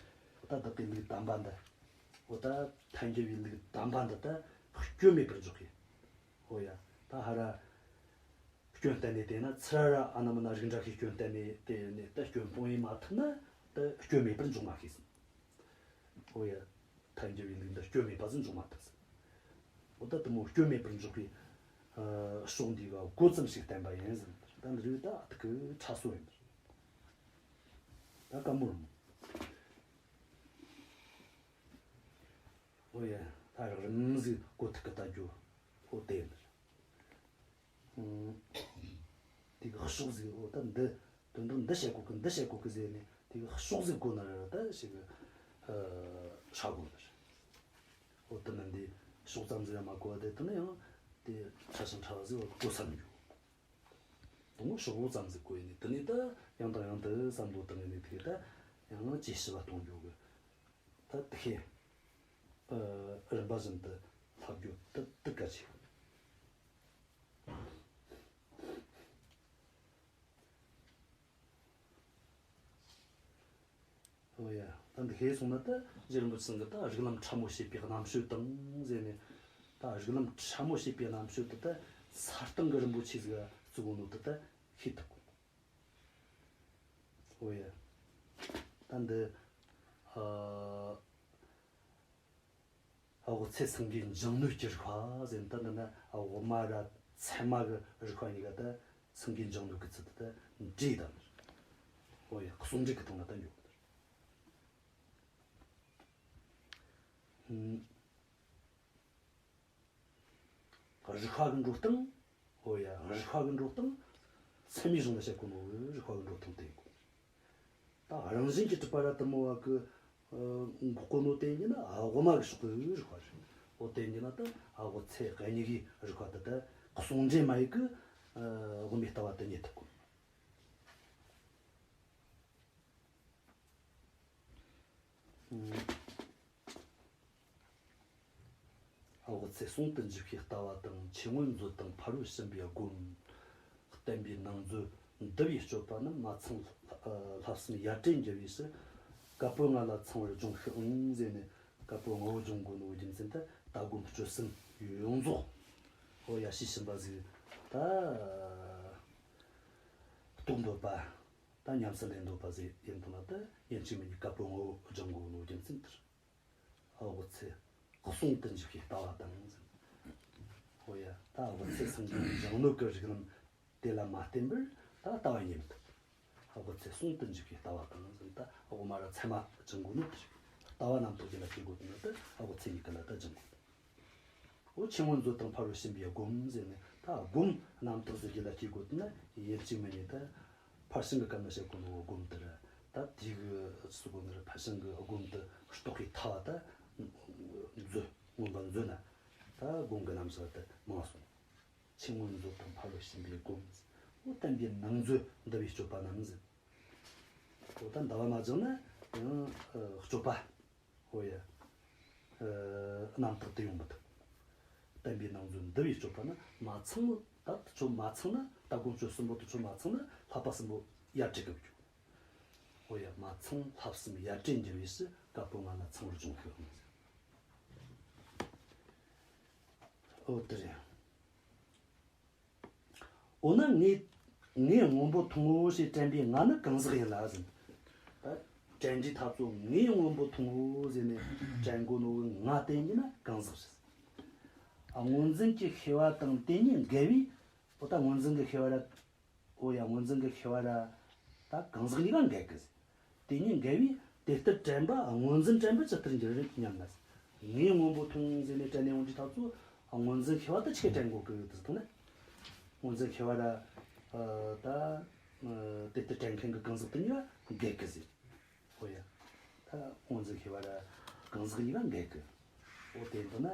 བདག་གིས་ལུགས་དམ་པ་འདི། འོ་ད་ཐལ་འགྱུར་བའི་ལུགས་དམ་པ་འདི་ད་སྐྱོན་མེད་པར་འཇོག་གི། འོ་ཡ། ད་ཧ་ར་སྐྱོན་བསྟན་ནས་བསྡད་ན། ཚུར་ར་ཨ་ན་མ་ན་རིགས་འདྲ་ཞིག་སྐྱོན་བསྟན་ནས་བསྡད་ནས། ད་སྐྱོན་སྤོང་ཡེ་མ་ཐུབ་ན་ད་སྐྱོན་མེད་པར་འཇོག་མ་ཤེས་ཟེར། འོ་ཡ། ཐལ་འགྱུར་བའི་ལུགས་འདི་སྐྱོན་མེད་པ་ཟིག་འཇོག་མ་ཐུབ་ཟེར། འོ་ད་དེ་མོ་སྐྱོན་མེད་པར་འཇོག་པའི། ཨ། ཕྱོགས་འདིའི་སྒོ་ཙམ་ཞིག་བསྟན་པ་ཡིན་ཟེར། ད་འདི་རིགས་ད་ཨ་ཐུར་གི་ཕྲ་སོ་ཡིན། ད་དཀའ་མོ་རེད་མོ། འོ་ཡ། ད་རགས་རིམ་ཟིག་གོ་ཐུབ་གི་ལྟ་རྒྱུ། འོ་དེ་ཡིན། ཨང་། དེ་གི་ཕྱོགས་ཟིག། འོ་ད་འདི་དོན་དག་འདི་བཤད་གོ་གི། འདི་བཤད་གོ་གི་ཟེར་ནས་དེ་གི་ཕྱོགས་ཟིག་གོ་ན་ར་ད་ཞེ་གི། ཨ། ཧྲ་གོ་ནི་རེད། འོ་དེ་ནི་འདི་ཕྱོགས་ཙམ་ཟིག་ཡང་མ་གོ་བ་དེ་དེ་ནི་ཡང་དེ་ཕྲ་ཞིང་ཕྲ་བ་ཟིག་གོ་ས་མི་འགྱོ། དེ་མོ་ཕྱོགས་ཙམ་ཟིག་གོ་ཡེ་ནས། དེ་ནས་ད་ཡང་དང་ཡང་དུ་བསམ་བློ་བཏང་ཡེ་ནས། དེ་ད་ཡང་ཇེ་ཞིབ་བ་གཏོང་རྒྱུ་གི། ད་དེ་ཁེ། ཨ། རིམ་པ་བཞིན་དུ་བསླབ་རྒྱུ་དེ་དེ་གལ་ཆེ། འོ་ཡ། ད་འདི་ཁེ་སོང་ན་ད་རྗེ་རིན་པོ་ཆེ་ཚང་གི་ད་རིགས་ལམ་ཕྲ་མོ་བྱེད་པའི་རྣམ་དཔྱོད་དང་ཟེར་ནས། ད་རིགས་ལམ་ཕྲ་མོ་བྱེད་པའི་རྣམ་དཔྱོད་དེ་ད་ས་སྟེང་གི་རིན་པོ་ཆེ་ཟིག་ག་བརྩི་གོ་ནོ་དེ་ད་ ཤེས་ཐུབ་གོ། འོ་ཡ། ད་འདི། ཨ། དབུ་ཚད་སེང་གེ་འབྱུང་གནོན་གྱི་རིགས་པ་ཟེར་ནས། ད་འདི་ན་དབུ་མ་ར་ཚད་མ་གི་རིགས་པ་གཉིས་ཀ་ད་སེང་གེ་འབྱུང་གནོན་གྱི་ཚུལ་དུ་ད་འདྲེས་དང་། འོ་ཡ། ཟུང་འབྲེལ་གྱི་སྟེང་ན་ད་འཇོག་གི། ཨུམ། རིགས་པ་གི་འགྲོ་སྟངས། འོ་ཡ། རིགས་པ་གི་འགྲོ་སྟངས། ཚད་མའི་གཞུང་ལ་བཤད་གོ་ནོ་རིགས་པ་གི་འགྲོ་སྟངས་དེ་ཡིན་གོ། ད་རང་བཞིན་གྱིས་གྲུབ་པ་ར་དེ་མོ་བ་གི། ཨ། འགོག་གོ་ནོ་དེ་ཡིན་ན་དབུ་མ་གི་ཕྱོགས་གི་རིགས་པ་རེད། འོ་དེ་ཡིན་ན་ད་དབུ་ཚད་གཉིས་ཀའི་རིགས་པ་དེ་ད་ཟུང་འབྲེལ་མ་ཡིན་གི། ཨ། དབུ་མའི་ལྟ་བ་དེ་རྙེད་ཐུབ་གོ། ཨུམ། དབུ་ཚད་ཟུང་དུ་འཇུག་པའི་ལྟ་བ་དང་། ཆོས་མངོན་མཛོད་དང་ཕ་རོལ་ཕྱིན་པའི་སྒོམ། བསྟན་པའི་ནང་མཛོད་འདུལ་བའི་སྤྱོད་པ་རྣམས། མ་ཚང་བསླབ་གསུམ་ཡ་བྲལ་འགྱུར་བའི་ཕྱིར། བཀའ་པོད་ལྔ་ལ་ཚང་བར་སྦྱོངས་ཤིག་ཨང་ཟེར་ནས། བཀའ་པོད་ལྔ་བོ་སྦྱོང་དགོས་ནོ་རྒྱུ་མཚན་དེ་ལྟ་སྒོམ་སྤྱོད་གསུམ་ཡོངས་རྫོགས། འོ་ཡ། ཤེས་བཞིན་པ་ཟིག་ད་རྟོགས་འདོད་པ། ད་ཉམས་སུ་ལེན་འདོད་པ་ཟིག་ཡིན་དུས་ན་ད་ཡིན་གཅིག་མིན་གཉིས་བཀའ་པོད་ལྔ་བོ་སྦྱང་དགོས་ནོ་རྒྱུ་མཚན་དེ་རེད། དབུ་ཚད་ཟུང་དུ་འཇུག་པའི་ལྟ་བ་དང་ཟེར། འོ་ཡ། ད་དབུ་ཚད་སེང་གེ་འབྱུང་གནོན་གྱི་རིགས་རྣམས་དེ་ལ་མ་བརྟེན་པར་ད་ལྟ་བ་རྙེད་མི་ཐུབ། དབུ་ཚད་ཟུང་དུ་འཇུག་པའི་ལྟ་བ་དང་ཟེར། ད་དབུ་མ་ར་ཚད་མ་སྦྱང་དགོས་ནོ་དེ་རེད། ལྟ་བ་རྣམ་དག་རྒྱུད་ལ་སྐྱེ་དགོས་དུས་ན་ད་དབུ་ཚད་གཉིས་ཀ་ལ་ད་སྦྱང་དགོས། འོ། ཆོས་མངོན་མཛོད་དང་ཕ་རོལ་ཕྱིན་པའི་སྒོམ་ཟེར་ནས། ད་སྒོམ་རྣམ་དག་ཟེར་རྒྱུ་ལ་སྐྱེ་དགོས་དུས་ན་ཡིན་གཅིག་མིན་གཉིས་ད་ཕར་ཕྱིན་གྱི་སྐབས་ན་བཤད་གོ་ནོ་སྒོམ་དེ་ར། ད་དེ་གི་སུ་གོ་ནི་ར། ཕར་ཕྱིན་གྱི་སྒོམ་དེ་རྟོགས་པའི་ཐབས་ད་མཛོད། མངོན་པ་མཛོད་ན་ད་སྒོམ་གྱི་རྣམ་གཞག་དེ་མང་སོང་། ཆོས་མངོན་མཛོད་དང་ཕ་རོལ་ཕྱིན་པའི་སྒོམ། འོ། བསྟན་པའི་ནང་མཛོད་འདུལ་བའི་སྤྱོད་པ་རྣམས་ཟེར། འོ། ད་འདུལ་བ་མ་སྦྱངས་ན་ཡང་སྤྱོད་པ། འོ་ཡ། ཨ། རྣམ་དག་དེ་ཡོང་མི་ཐུབ། བསྟན་པའི་ནང་མཛོད་འདུལ་བའི་སྤྱོད་པ་ནི་མ་ཚང་། ད་དེ་ཆོ་མ་ཚང་ན། ལྟ་སྒོམ་སྤྱོད་གསུམ་པོ་དེ་ཆོ་མ་ཚང་ན་བསླབ་པ་གསུམ་པོ་ཡ་བྲལ་གི་འགྱོ། འོ་ཡ། མ་ཚང་བསླབ་གསུམ་ཡ་བྲལ་འགྱུར་བའི་ཕྱིར། བཀའ་པོད་ལྔ་ལ་ཚང་བར་སྦྱོངས་ཤིག་ཨང་ཟེར། འོ་དེ་རེད། འོ་ན་ངས། ངས་སྔོན་པོ་མཐོང་ངོ་ཞེས་དྲན་པའི་ང་ནི་གང་ཟག་ཡིན་ལ་ཟེར། ད་དྲན་རྒྱུའི་ཐབས་ཚུལ། ངས་སྔོན་པོ་མཐོང་ངོ་ཟེར་ནས་དྲན་གོ་ནོ་གི་ང་དེ་ཡིན་ན་གང་ཟག་རེད། སྔོ་འཛིན་གྱི་ཤེས་པ་དང་དེ་གཉིས་འགལ་བས། འོ་ད་སྔོ་འཛིན་གྱི་ཤེས་པ་ར། འོ་ཡ། སྔོ་འཛིན་གྱི་ཤེས་པ་ར་ད་གང་ཟག་གཉིས་ཀ་འགལ་གི་ཟེར། དེ་གཉིས་འགལ་བས་དེ་ལྟར་དྲན་པ་སྔོ་འཛིན་དྲན་པ་ཇི་ལྟར་འགྱུར་སྙམ་ན། ངས་སྔོན་པོ་མཐོང་ཟེར་ནས་དྲན་ནས་འོང་རྒྱུའི་ཐབས་ཚུལ། སྔོ་འཛིན་ཤེས་པ་དེ་ཆི་དྲན་གོ་གི་དེ་མཐོང་ན། སྔོ་འཛིན་ཤེས་པ་ར། ཨ། ད། ཨ། དེ་ལྟར་དྲན་མཁན་གྱི་གང་ཟག་དེ་གཉིས་ཀ་འགལ་གི་ཟེར། འོ་ཡ། ད་སྔོ་འཛིན་ཤེས་པ་ར་གང་ཟག་གཉིས་ཀ་འགལ་གི། འོ་དེ་མཐོང་ན། ཨ།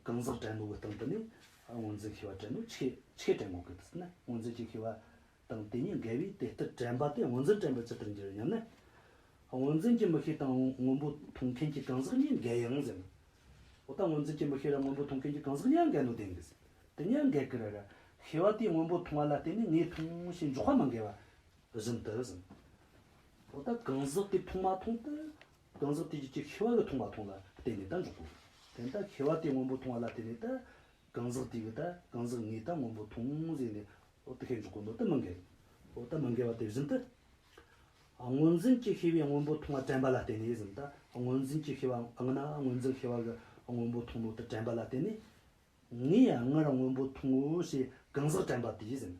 གང་ཟག་དྲན་ནོ་གི་སྟེང་དུ་ནས་སྔོ་འཛིན་ཤེས་པ་དྲན་ནོ་ཆི་ཆི་དྲན་གོ་གི་དེ་ཟེར་ན། སྔོ་འཛིན་གྱི་ཤེས་པ་དང་དེ་གཉིས་འགལ་བས་དེ་ལྟར་དྲན་པ་དེ་སྔོ་འཛིན་དྲན་པ་ཇི་ལྟར་འགྱུར་སྙམ་ན། སྔོ་འཛིན་གྱི་མིག་ཤེས་དང་སྔོན་པོ་མཐོང་མཁན་གྱི་གང་ཟག་གཉིས་འགལ་ཡང་ཟེར་ན། འོ་ད་སྔོ་འཛིན་གྱི་མིག་ཤེས་ར་སྔོན་པོ་མཐོང་མཁན་གྱི་གང་ཟག་གཉིས་ཀ་འགལ་ནོ་དེ་ཡིན་གི་ཟེར། དེ་གཉིས་ཀ་འགལ་གི་ར་ར། ཤེས་པ་དེས་སྔོན་པོ་མཐོང་བ་ལ་བརྟེན་ནས་ངས་མཐོང་ཞེས་འཇོག་པ་མི་འགལ་བ་བཞིན་དུ་ཟེར། འོ་ད་གང་ཟག་དེས་མཐོང་མ་མཐོང་དེ་གང་ཟག་དེའི་རྒྱུད་ཀྱི་ཤེས་པ་གིས་མཐོང་མ་མཐོང་ལ་བརྟེན་ནས་ད་འཇོག་དགོས། དེ་ད་ཤེས་པ་དེས་སྔོན་པོ་མཐོང་བ་ལ་བརྟེན་ནས་ད་གང་ཟག་དེ་གིས་ད་གང་ཟག་ངས་ད་སྔོན་པོ་མཐོང་ཟེར་ནས། འོ་དེ་བྱས་འཇོག་དགོས་ནོ་དེ་མི་འགལ། འོ་ད་མི་འགལ་བ་དེ་བཞིན་དུ། སྔོ་འཛིན་གྱི་ཤེས་པས་སྔོན་པོ་མཐོང་བ་དྲན་པ་ལ་བརྟེན་ནས་ཟེར། ད་སྔོ་འཛིན་གྱི་ཤེས་པ། སྔོ་ན་སྔོ་འཛིན་ཤེས་པ་གིས་སྔོན་པོ་མཐོང་ནོ་དེ་དྲན་པ་ལ་བརྟེན་ནས། ངས་ཡང་སྔར་སྔོན་པོ་མཐོང་ངོ་ཞེས་གང་ཟག་དྲན་པ་དེས་ཟེར།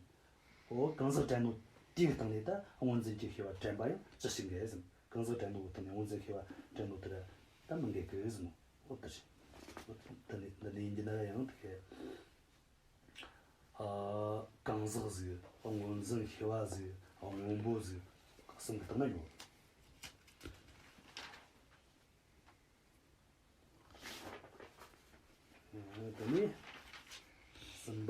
འོ་གང་ཟག་དྲན་ནོ་དེ་གི་སྟེང་ནས་ད་སྔོ་འཛིན་གྱི་ཤེས་པ་དྲན་པ་ཡང་ཅི་ཞིག་འགལ་ཟེར། གང་ཟག་དྲན་ནོ་གི་སྟེང་ནས་སྔོ་འཛིན་ཤེས་པ་དྲན་ནོ་དེ་ར་ད་མི་འགལ་གི་ཟེར་ནོ། འོ་དེ་རེད། འོ་དེ་ནས་འདི་ནས་ཡིན་གྱི་ན་ཡང་དེ་གི། ཨ། གང་ཟག་ཟིག་སྔོ་འཛིན་ཤེས་པ་ཟིག་སྔོན་པོ་ཟིག་གསུམ་གི་སྟེང་ན་ཡོད། དེ་ནས་གསུམ་པ།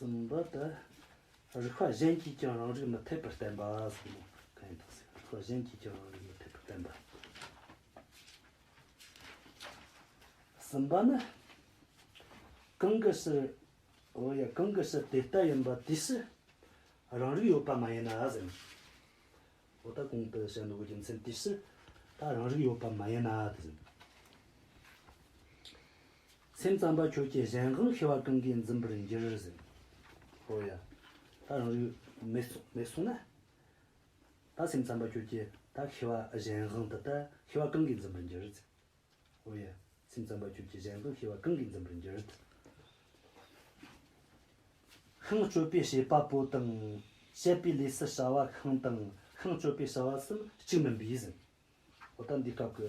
གསུམ་པ་དེ། རིགས་པ་གཞན་གྱིས་ཀྱང་རང་རིག་མི་འཐད་པར་བསྟན་པ་གསུམ་པོ་གང་ཡིན་དང་ཟེར། རིགས་པ་གཞན་གྱིས་ཀྱང་རང་རིག་མི་འཐད་པར་བསྟན་པ། གསུམ་པ་ནི། གང་གི་ཕྱིར། འོ་ཡ། གང་གི་ཕྱིར་དེ་ལྟ་ཡིན་པ་དེའི་ཕྱིར། རང་རིག་ཡོད་པ་མ་ཡིན་ན་ཟེར། འོ་ད་གོང་དུ་བཤད་ནོ་གི་རྒྱུ་མཚན་དེ་ཕྱིར་ད་རང་རིག་ཡོད་པ་མ་ཡིན་ན་དེ་ཟེར། སེམས་ཙམ་པ་ཁྱོད་ཀྱི་གཞན་དབང་ཤེས་པ་གང་གིས་འཛིན་པར་འགྱུར་ཟེར། འོ་ཡ། ད་རང་རིག་མེད་སོང་མེད་སོང་ན། ད་སེམས་ཙམ་པ་ཁྱོད་ཀྱི་ད་ཤེས་པ་གཞན་དབང་དེ་ད་ཤེས་པ་གང་གིས་འཛིན་པར་འགྱུར་ཟེར། འོ་ཡ། སེམས་ཙམ་པ་ཁྱོད་ཀྱི་གཞན་དབང་ཤེས་པ་གང་གིས་འཛིན་པར་འགྱུར། ཤིང་གཅོད་པའི་བྱེད་པ་པོ་དང་། བྱེད་པའི་ལས་སུ་བྱ་བ་ཤིང་དང་ཤིང་གཅོད་པའི་བྱ་བ་གསུམ་གཅིག་མིན་པས་ཟེར། འོ་ད་འདིའི་སྐབས་ཀྱི་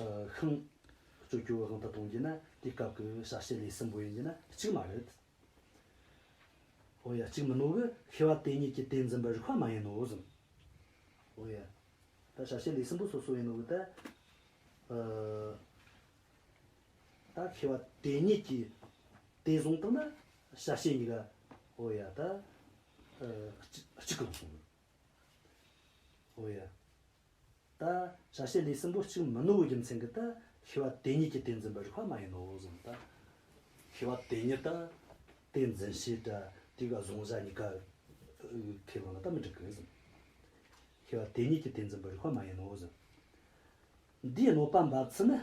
ཨ་ཤིང་གཅོད་རྒྱུ་དབང་དུ་གཏོང་རྒྱུ་ན་དེའི་སྐབས་ཀྱི་བྱ་བྱེད་ལས་གསུམ་པོ་ཡིན་རྒྱུ་ན་གཅིག་མ་རེད། འོ་ཡ། གཅིག་མིན་ནོ་གི་ཤེས་པ་དེ་ཉིད་ཀྱིས་དེ་འཛིན་པར་རིགས་པ་མ་ཡིན་ནོ་ཟེར། འོ་ཡ། ད་བྱ་བྱེད་ལས་གསུམ་པོ་སོ་སོ་ཡིན་ནོ་གི་ད། ཨ། ད་ཤེས་པ་དེ་ཉིད་ཀྱིས་དེ་བཟུང་བཏང་ན་བྱ་བྱེད་གཉིས་ཀ། འོ་ཡ། ད། ཨ། གཅིག་གཅིག་གི་ལོག་སོང་། འོ་ཡ། ད་བྱ་བྱེད་ལས་གསུམ་པོ་གཅིག་མིན་ནོ་གི་རྒྱུ་མཚན་གྱིས་ད་ཤེས་པ་དེ་ཉིད་ཀྱིས་དེ་འཛིན་པར་རིགས་པ་མ་ཡིན་ནོ་ཟེར། ད་ཤེས་པ་དེ་ཉིད་ད་དེ་འཛིན་བྱེད་ད་དེ་ག་གཟུང་བྱ་གཉིས་ཀ་ཁས་བླངས་ན་ད་མི་འགྲིག་གི་ཟེར། ཤེས་པ་དེ་ཉིད་ཀྱིས་དེ་འཛིན་པར་རིགས་པ་མ་ཡིན་ནོ་ཟེར། འདིའི་གནོད་པ་འབབ་ཚུལ་ནི།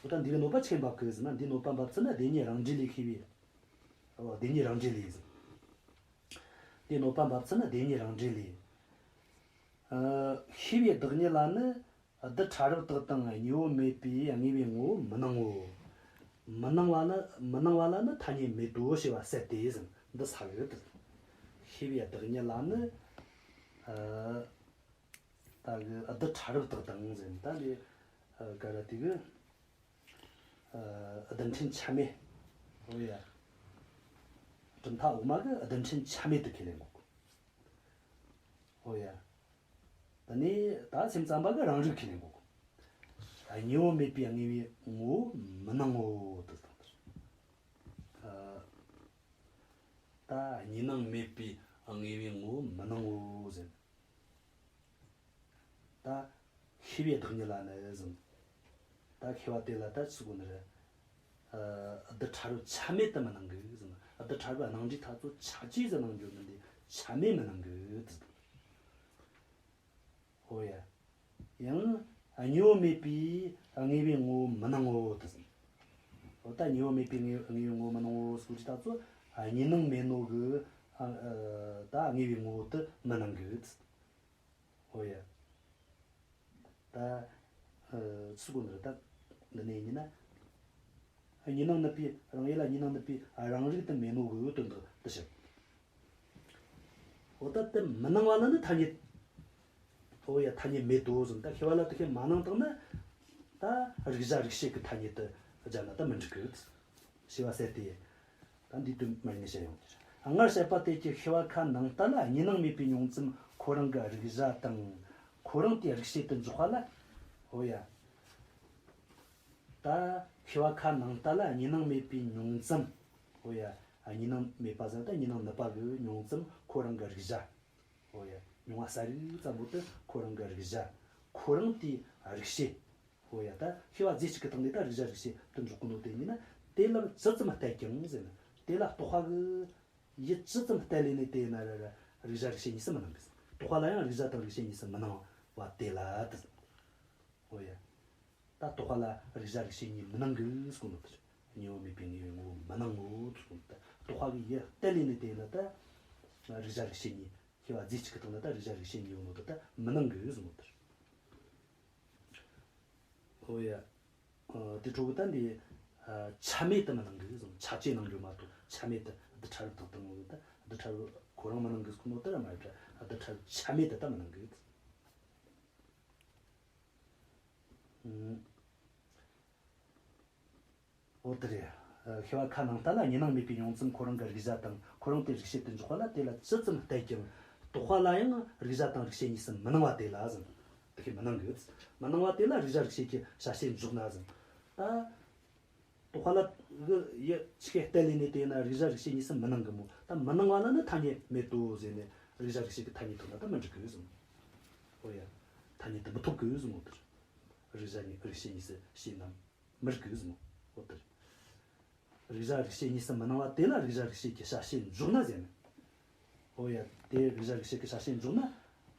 འོ་ད་འདི་གི་གནོད་པ་ཆི་འབབ་གི་ཟེར་ན། འདིའི་གནོད་པ་འབབ་ཚུལ་ནི་བདེན་གཉིས་རང་འགྲེལ་ལས་ཤེས་པའི། འོ་བདེན་གཉིས་རང་འགྲེལ་ལས་ཟེར། དེའི་གནོད་པ་འབབ་ཚུལ་ནི་བདེན་གཉིས་རང་འགྲེལ་ལས། ཨ། ཤེས་པའི་བདག་ཉིད་ལ་ནི་རྡུལ་ཕྲ་རབ་དག་དང་གཉིས་པོ་མེད་པའི་དངོས་པོའི་ངོ་བོ་མི་སྣང་ངོ་། མི་སྣང་བ་ནི་མི་སྣང་བ་ལ་ནི་ཐ་སྙད་མེད་དོ་ཞེས་པ་ཟད་དེ་ཟེར། འདི་ས་གི་དེ། ཤེས་པའི་བདག་ཉིད་ལ་ནི། ཨ། ད་གི་རྡུལ་ཕྲ་རབ་དག་དང་ཟེར། ད་འདི་ཨ་ག་ར་དེ་གི་ཨ་རྡུལ་ཕྲན་ཆ་མེད། འོ་ཡ། གྲུབ་མཐའ་འོག་མ་གི་རྡུལ་ཕྲན་ཆ་མེད་དུ་ཁས་ལེན་དགོས། འོ་ཡ། ད་ནི་ད་སེམས་ཙམ་པ་གི་རང་རིག་ཁས་ལེན་དགོས། གཉིས་པོ་མེད་པའི་དངོས་པོའི་ངོ་བོ་མི་སྣང་ངོ་དུ་བཏང་། ཨ། ད་གཉིས་སྣང་མེད་པའི་དངོས་པོའི་ངོ་བོ་མི་སྣང་ངོ་ཟེར། ད་ཤེས་པའི་བདག་ཉིད་ལ་ནི་ཟེར། ད་ཤེས་པ་དེ་ལ་ད་ཆི་གོ་ནི་རེད། ཨ། རྡུལ་ཕྲ་རབ་ཆ་མེད་དུ་མི་སྣང་གི་ཟེར། རྡུལ་ཕྲ་རབ་སྣང་འདྲའི་ཐག་ཚོད་ཆ་ཅེས་ཟེར་སྣང་རྒྱུ་མིན་ཏེ་ཆ་མེད་མི་སྣང་གི་ཟེར། འོ་ཡ། ཡང་གཉིས་པོ་མེད་པའི་དངོས་པོའི་ངོ་བོ་མི་སྣང་ངོ་དུ་ཟེར། འོ་ད་གཉིས་པོ་མེད་པའི་དངོས་དངོས་པོའི་ངོ་བོ་མི་སྣང་ངོ་ཟེར་གྱི་ད་ཚོ། ཨ། གཉིས་སྣང་མེད་ནོ་གི། ཨ། ཨ། ད་དངོས་པོའི་ངོ་བོ་དུ་མི་སྣང་གི། འོ་ཡ། ད། ཨ། སུ་གོ་འདིར་ད་འདི་ནས་ཡིན་ན། གཉིས་སྣང་ནུབ་པའི་རང་ཡུལ་ལ་གཉིས་སྣང་ནུབ་པའི་རང་རིག་ཏུ་མེད་ནོ་གི་དོན་དག་དེ་བཤད། འོ་ད་དེ་མི་སྣང་བ་ལ་ནི་ཐ་སྙད། འོ་ཡ། ཐ་སྙད་མེད་དོ་ཟེར། ད་ཤེས་པ་ལ་དེ་ཁས་མ་སྣང་བཏང་ན། ད་རིག་བྱ་རིག་བྱེད་ཀྱི་ཐ་སྙད་དུ་སྦྱར་ན་ད་མི་འགྲིག་གི། ཞེས་པ་ཟད་དེ། ད་འདིའི་དོན་མར་ངས་བཤད་ཡོང་གི། སྔར་བཤད་པ་དེ་ཀྱི་ཤེས་པ་ཁ་ནང་ལྟ་ལ་གཉིས་སྣང་མེད་པའི་མྱོང་ཙམ་ཁོ་རང་གི་རིག་བྱ་དང་། ཁོ་རང་དེའི་རིག་བྱེད་དུ་འཇོག་པ་ལ། འོ་ཡ། ད་ཤེས་པ་ཁ་ནང་ལྟ་ལ་གཉིས་སྣང་མེད་པའི་མྱོང་ཙམ། འོ་ཡ། གཉིས་སྣང་མེད་པ་ཟེར་ན་ད་གཉིས་སྣང་ནུབ་པ་གི་མྱོང་ཙམ་ཁོ་རང་གི་རིག་བྱ། འོ་ཡ། མྱོང་བ་གསར་རིག་ཙམ་པོ་དེ་ཁོ་རང་གི་རིག་བྱ། ཁོ་རང་དེའི་རིག་བྱེད། འོ་ཡ། ད་ཤེས་པ་རྫས་གཅིག་གི་སྟེང་ནས་ད་རིག་བྱ་རིག་བྱེད་དུ་འཇོག་གི་ནོ་དེ་ཡིན་ན། དེ་ལ་ཇི་ཙམ་བལྟས་ཀྱང་ཟེར་ན། དེ་ལ་རྟོག་པ་གི་ཡིད་ཇི་ཙམ་གཏད་ལས་ནས་དེ་ཡིན་ན་ར་ར་རིག་བྱ་རིག་བྱེད་གཉིས་སུ་མི་སྣང་གི་ཟེར། རྟོག་པ་ལ་ཡང་རིག་བྱ་དང་རིག་བྱེད་གཉིས་སུ་མི་སྣང་བ་དེ་ལ་དེ་ཟེར། འོ་ཡ། ད་རྟོག་པ་ལ་རིག་བྱ་རིག་བྱེད་གཉིས་མི་སྣང་གི་ཟེར་གོ་ནོ་དེ་རེད། གཉིས་པོ་མེད་པའི་དངོས་པོའི་ངོ་བོ་མི་སྣང་ངོ་ཟེར་གོ་ནོ་དེ། རྟོག་པ་གི་ཡིད་གཏད་ལས་ནས་དེ་ཡིན་ན་ད་རིག་བྱ་རིག་བྱེད་གཉིས། ཤེས་པ་རྫས་གཅིག་གི་སྟེང་ན་ད་རིག་བྱ་རིག་བྱེད་གཉིས་ཡོད་ནོ་དེ་ད་མི་སྣང་གི་ཟེར་ནོ་དེ་རེད། འོ་ཡ། ཨ། དེ་འཕྲོ་གི་ད་འདི། ཨ། ཆ་མེད་དུ་མི་སྣང་གི་ཟེར། ཆ་བཅས་སྣང་རྒྱུ་མ་གཏོགས་ཆ་མེད་དུ། རྡུལ་ཕྲ་རབ་དག་དང་ངོ་བོ་ད་རྡུལ་ཕྲ་རབ་ཁོ་རང་མི་སྣང་གི་ཟེར་ནོ་དེ་ར་མ་རེད། རྡུལ་ཕྲ་རབ་ཆ་མེད་དུ་ད་མི་སྣང་གི། ཨུམ། འོ་དེ་རེད། ཨ། ཤེས་པ་ཁ་ནང་ལྟ་ལ་གཉིས་སྣང་མེད་པའི་མྱོང་ཙམ་ཁོ་རང་གི་རིག་བྱ་དང་ཁོ་རང་དེའི་རིག་བྱེད་དུ་འཇོག་པ་ལ། དེ་ལ་ཇི་ཙམ་བལྟས་ཀྱང་རྟོག་པ་ལ་ཡང་རིག་བྱ་དང་རིག་བྱེད་གཉིས་སུ་མི་སྣང་བ་དེ་ལ་ཟེར། དེ་ཁས་མི་སྣང་གི། མི་སྣང་བ་དེ་ལ་རིག་བྱ་རིག་བྱེད་ཀྱི་བྱ་བྱེད་འཇོག་ན་ཟེར། ད་རྟོག་པ་ལ་གི་ཡིད་ཆི་གེ་གཏད་ལས་ནས་དེ་ཡིན་ན་རིག་བྱ་རིག་བྱེད་གཉིས་སུ་མི་སྣང་གི་མོ། ད་མི་སྣང་བ་ལ་ནི་ཐ་སྙད་མེད་དོ་ཟེར་ནས་རིག་བྱ་རིག་བྱེད་ཀྱི་ཐ་སྙད་ཐོབ་ན་ད་མི་འགྲིག་གི་ཟེར། འོ་ཡ། ཐ་སྙད་དུ་མི་ཐོབ་གི་ཟེར་མོ་དེ་རེད། རིག་བྱ་གཉིས་རིག་བྱེད་གཉིས་སུ་བྱས་ན་མི་རིགས་གི་ཟེར་མོ། འོ་དེ་རེད། རིག་བྱ་རིག་བྱེད་གཉིས་སུ་མི་སྣང་བ་དེ་ལ་རིག་བྱ་རིག་བྱེད་ཀྱི་བྱ་བྱེད་འཇོག་ན་ཟེར་ནས། ཨོ་ཡ། དེ་རིག་བྱ་རིག་བྱེད་ཀྱི་བྱ་བྱེད་འཇོག་ན།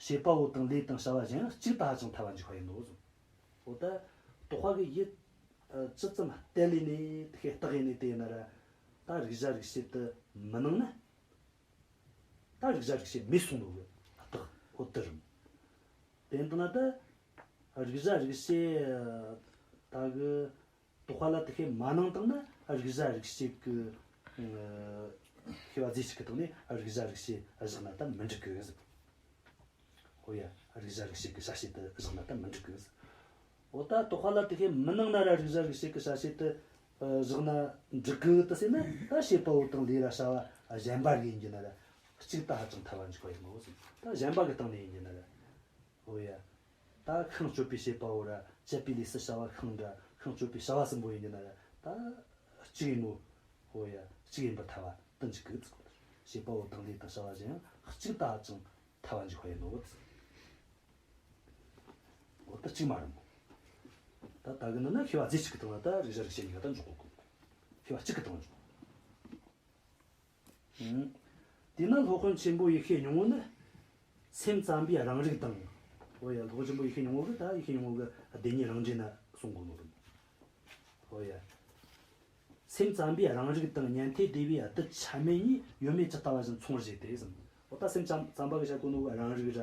བྱེད་པ་པོ་དང་ལས་དང་བྱ་བ་གཞན་ཡང་གཅིག་ཏུ་ཧ་ཅང་ཐལ་བ་འཇུག་པ་ཡིན་ནོ་གསུངས། འོ་ད་རྟོག་པ་གི་ཡུལ་ཨ་ཇི་ཙམ་གཏད་ལས་ནས་དེ་ཁས་བརྟགས་ཡས་ནས་དེ་ཡིན་ན་ར། ད་རིག་བྱ་རིག་བྱེད་དུ་མི་སྣང་ན། ད་རིག་བྱ་རིག་བྱེད་མེད་སོང་ནོ་གི་རྟགས་འོ་དེ་རེད། དེ་ཡིན་དུས་ན་ད་རིག་བྱ་རིག་བྱེད་ད་གི་རྟོག་པ་ལ་དེ་ཁས་མ་སྣང་བཏང་ན། རིག་བྱ་རིག་བྱེད་ཀྱི་ཨ་ཤེས་པ་རྫས་གཅིག་གི་སྟེང་ནས་རིག་བྱ་རིག་བྱེད་བཞག་ན་ད་མི་འགྲིག་གི་ཟེར། ཨོ་ཡ། རིག་བྱ་རིག་བྱེད་ཀྱི་བྱ་བྱེད་དུ་བཞག་ན་ད་མི་འགྲིག་གི་ཟེར། འོ་ད་རྟོག་པ་ལ་དེ་ཁས་མི་སྣང་ན་ར་རིག་བྱ་རིག་བྱེད་ཀྱི་བྱ་བྱེད་དུ་ཨ་བཞག་ན་འགྲིག་གི་དེ་ཟེར་ན། ད་བྱེད་པ་པོ་དང་ལས་ར་བྱ་བ་གཞན་པ་གི་ཡིན་རྒྱུ་ན་ར་གཅིག་ཏུ་ཧ་ཅང་ཐལ་བ་འཇུག་པ་ཡིན་ནོ་ཟེར། ད་གཞན་པ་གི་སྟེང་ནས་ཡིན་རྒྱུ་ན་ར། ཨོ་ཡ། ད་ཤིང་གཅོད་པའི་བྱེད་པ་པོ་ར་བཅད་པའི་ལས་སུ་བྱ་བ་ཤིང་འདྲ། ཤིང་གཅོད་པའི་བྱ་བ་གསུམ་པོ་ཡིན་རྒྱུ་ན་ར་ད་གཅིག་ཡིན་ནོ། ཨོ་ཡ། གཅིག་ཡིན་པར་ཐལ་བ་དེ་འཇུག་གི་ཟེར་གོ་ནོ། བྱེད་པ་པོ་དང་ལས་དང་བྱ་བ་གཞན་ཡང་གཅིག་ཏུ་ཧ་ཅང་ཐལ་བ་འཇུག་པ་ཡིན་ནོ། འོ་ད་གཅིག་མ་རེད་མོ། ད་ད་གི་ནི་ན་ཤེས་པ་རྫས་གཅིག་གི་སྟེང་ན་ད་རིག་བྱ་རིག་བྱེད་གཉིས་ཀ་ད་འཇོག་གོ་གི། ཤེས་པ་གཅིག་གི་སྟེང་ན་འཇོག་གོ། ཨང་། དེས་ན་སློབ་དཔོན་ཆེན་པོ་ཡེ་ཤེས་སྙིང་པོ་ནི། སེམས་ཙམ་པའི་རང་རིག་དང་། ཨོ་ཡ། སློབ་དཔོན་ཆེན་པོ་ཡེ་ཤེས་སྙིང་པོ་གིས་ད་ཡེ་ཤེས་སྙིང་པོ་གི་བདེན་གཉིས་རང་འགྲེལ་ན་གསུང་གོ་ནོ་རེད། ཨོ་ཡ། སེམས་ཙམ་པའི་རང་རིག་དང་ཉན་ཐོས་སྡེ་པའི་རྡུལ་ཆ་མེད་གཉིས་ཡོད་མེད་ཇི་ལྟ་བ་བཞིན་མཚུངས་པར་བཞེད་དེ་ཟེར། འོ་ད་སེམས་ཙམ་ཙམ་པ་གིས་བཤད་གོ་ནོ་གི་རང་རིག་ར།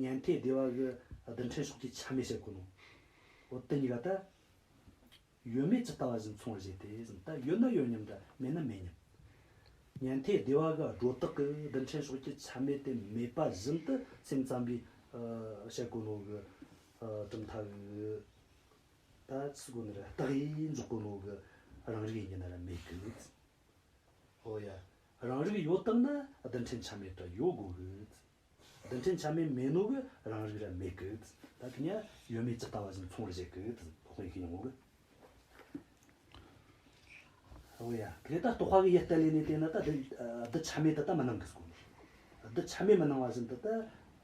ཉན་ཐོས་སྡེ་པ་གིས་རྡུལ་ཕྲན་ཕྱོགས་ཀྱི་ཆ་མེད་བཤད་གོ་ནོ། འོ་དེ་གཉིས་ཀ་ད་ཡོད་མེད་ཇི་ལྟ་བ་བཞིན་མཚུངས་པར་བཞེད་དེ་ཟེར། ད་ཡོད་ན་ཡོད་མཉམ་འདྲ། མེད་ན་མེད་མཉམ། ཉན་ཐོས་སྡེ་པ་གིས་སྒྲོ་བཏགས་ཀྱི་རྡུལ་ཕྲན་ཕྱོགས་ཀྱི་ཆ་མེད་དེ་མེད་པ་བཞིན་དུ་སེམས་ཙམ་པའི་ཨ་བཤད་གོ་ནོ་གི་ཨ་གྲུབ་མཐའ་གི་ད་ཚིག་གོ་ནི་ར་རྟགས་ཡིན་འཇོག་གོ་ནོ་གི་རང་རིག་ཡིན་རྒྱུ་ན་ར་མེད་གི། ཨོ་ཡ། རང་རིག་ཡོད་དང་ན་རྡུལ་ཕྲན་ཆ་མེད་ར་ཡོད་དགོས་གི། རྡུལ་ཕྲན་ཆ་མེད་མེད་ནོ་གི་རང་རིག་ར་མེད་གི། ད་དེ་ནས་ཡོད་མེད་ཇི་ལྟ་བ་བཞིན་མཚུངས་པར་བཞེད་གི། དོགས་ཡིན་གི་ཡོང་གི། ཨོ་ཡ། དེ་ད་རྟོག་པ་གིས་ཡུལ་གཏན་ལས་ནས་བལྟས་ན་ད་རྡུལ་རྡུལ་ཆ་མེད་དེ་ད་མི་སྣང་གི་ཟེར་གོ་ནོ། རྡུལ་ཆ་མེད་མི་སྣང་བ་བཞིན་དུ་ད་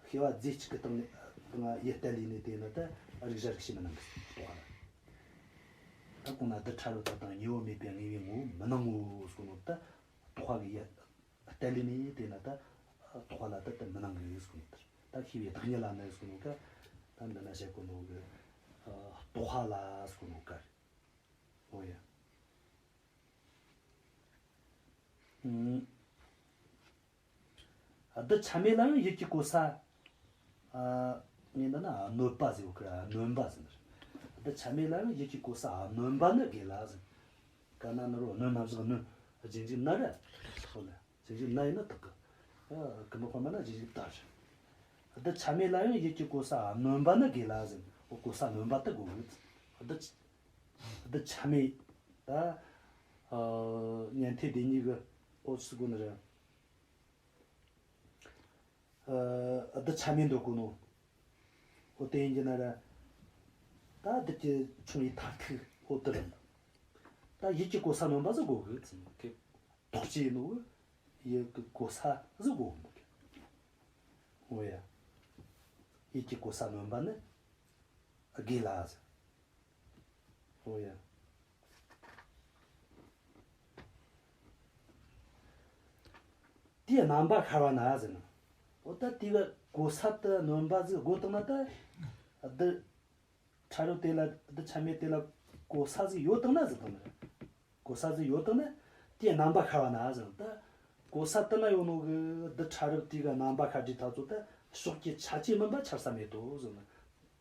ཤེས་པ་རྫས་གཅིག་གི་སྟེང་ནས་ཡུལ་གཏན་ལས་ནས་བལྟས་ན་ད་རིག་བྱ་རིག་བྱེད་མི་སྣང་གི་ཟེར། རྟོག་པ་ལ། ད་གོང་ན་རྡུལ་ཕྲ་རབ་དག་དང་གཉིས་པོ་མེད་པའི་དངོས་པོའི་ངོ་བོ་མི་སྣང་ངོ་ཟེར་གོ་ནོ། ད་རྟོག་པ་གིས་ཡུལ་གཏན་ལས་ནས་བལྟས་ན་ད་རྟོག་པ་ལ་ད་དེ་མི་སྣང་གི་ཟེར་གོ་ནོ། ད་ཤེས་པའི་བདག་ཉིད་ལ་ནི་ཟེར་གོ་ནོ་ཀ། ད་འདི་ན་བཤད་གོ་ནོ་གི་རྟོག་པ་ལ་ཟེར་གོ་ནོ་ཀ་རེད། ཨོ་ཡ། ཨུམ། རྡུལ་ཆ་མེད་ལ་ཡང་ཡུལ་གྱི་གོ་ས། ཨ། ངས་འདི་ན་གནོད་པ་ཟེར་བ་ཀི་ར། གནོན་པ་ཟེར་ནི་རེད། རྡུལ་ཆ་མེད་ལ་ཡང་ཡུལ་གྱི་གོ་ས་གནོན་པ་ནི་དགོས་ལ་ཟེར། ག་ན་ན་རོ་གནོན་ན་བཞག་གནོན། རྗེས་འཇུག་ན་ར། ཨོ་ལ། རྗེས་འཇུག་ན་ཡིན་ན་དག་གི། ཨ། ཀུན་པོ་འཕར་མ་ན་རྗེས་འཇུག་ད་རེད། རྡུལ་ཆ་མེད་ལ་ཡང་ཡུལ་གྱི་གོ་ས་གནོན་པ་ནི་དགོས་ལ་ཟེར། འོ་གོ་ས་གནོན་པ་དེ་དགོས་གི། རྡུལ་རྡུལ་ཆ་མེད་ད། ཨ། ཉན་ཐོས་སྡེ་གཉིས་ཀྱིས་འོ་ཟེར་གོ་ནི་རེད། ཨ། རྡུལ་ཆ་མེད་འདོད་གོ་ནོ། འོ་དེ་ཡིན་རྒྱུ་ན་ར། ད་རྡུལ་གྱི་ཆུང་བའི་མཐར་ཐུག་འོ་དེ་རེད། ད་ཡུལ་གྱི་གོ་ས་གནོན་པ་ཟིག་དགོས་གི་ཟེར། ཐོགས་བཅས་ཡིན་ནོ་གི་ཡུལ་གྱི་གོ་ས་ཟིག་དགོས་གི། འོ་ཡ། ཡུལ་གྱི་གོ་ས་གནོན་པ་ནི་དགོས་ལ་ཟེར། འོ་ཡ། དེའི་རྣམ་པ་ཤར་བ་ན་ཟེར་ན། འོ་ད་དེ་གི་གོ་ས་དེ་གནོན་པ་ཟིག་དགོས་བཏང་ན་ད། རྡུལ་ཕྲ་རབ་དེ་ལ། རྡུལ་ཆ་མེད་དེ་ལ་གོ་ས་ཟིག་ཡོད་བཏང་ན་ཟེར་བཏང་ན། གོ་ས་ཟིག་ཡོད་བཏང་ན་དེའི་རྣམ་པ་ཤར་བ་ན་ཟེར་ན། ད་གོ་ས་དེ་ན་ཡོད་ནོ་གི་རྡུལ་ཕྲ་རབ་དེ་གི་རྣམ་པ་ཤར་དུས་ཐག་ཚོ་ད་ཕྱོགས་ཀྱི་ཆ་བཅས་མིན་པ་འཆར་ས་མེད་དོ་ཟེར་ན།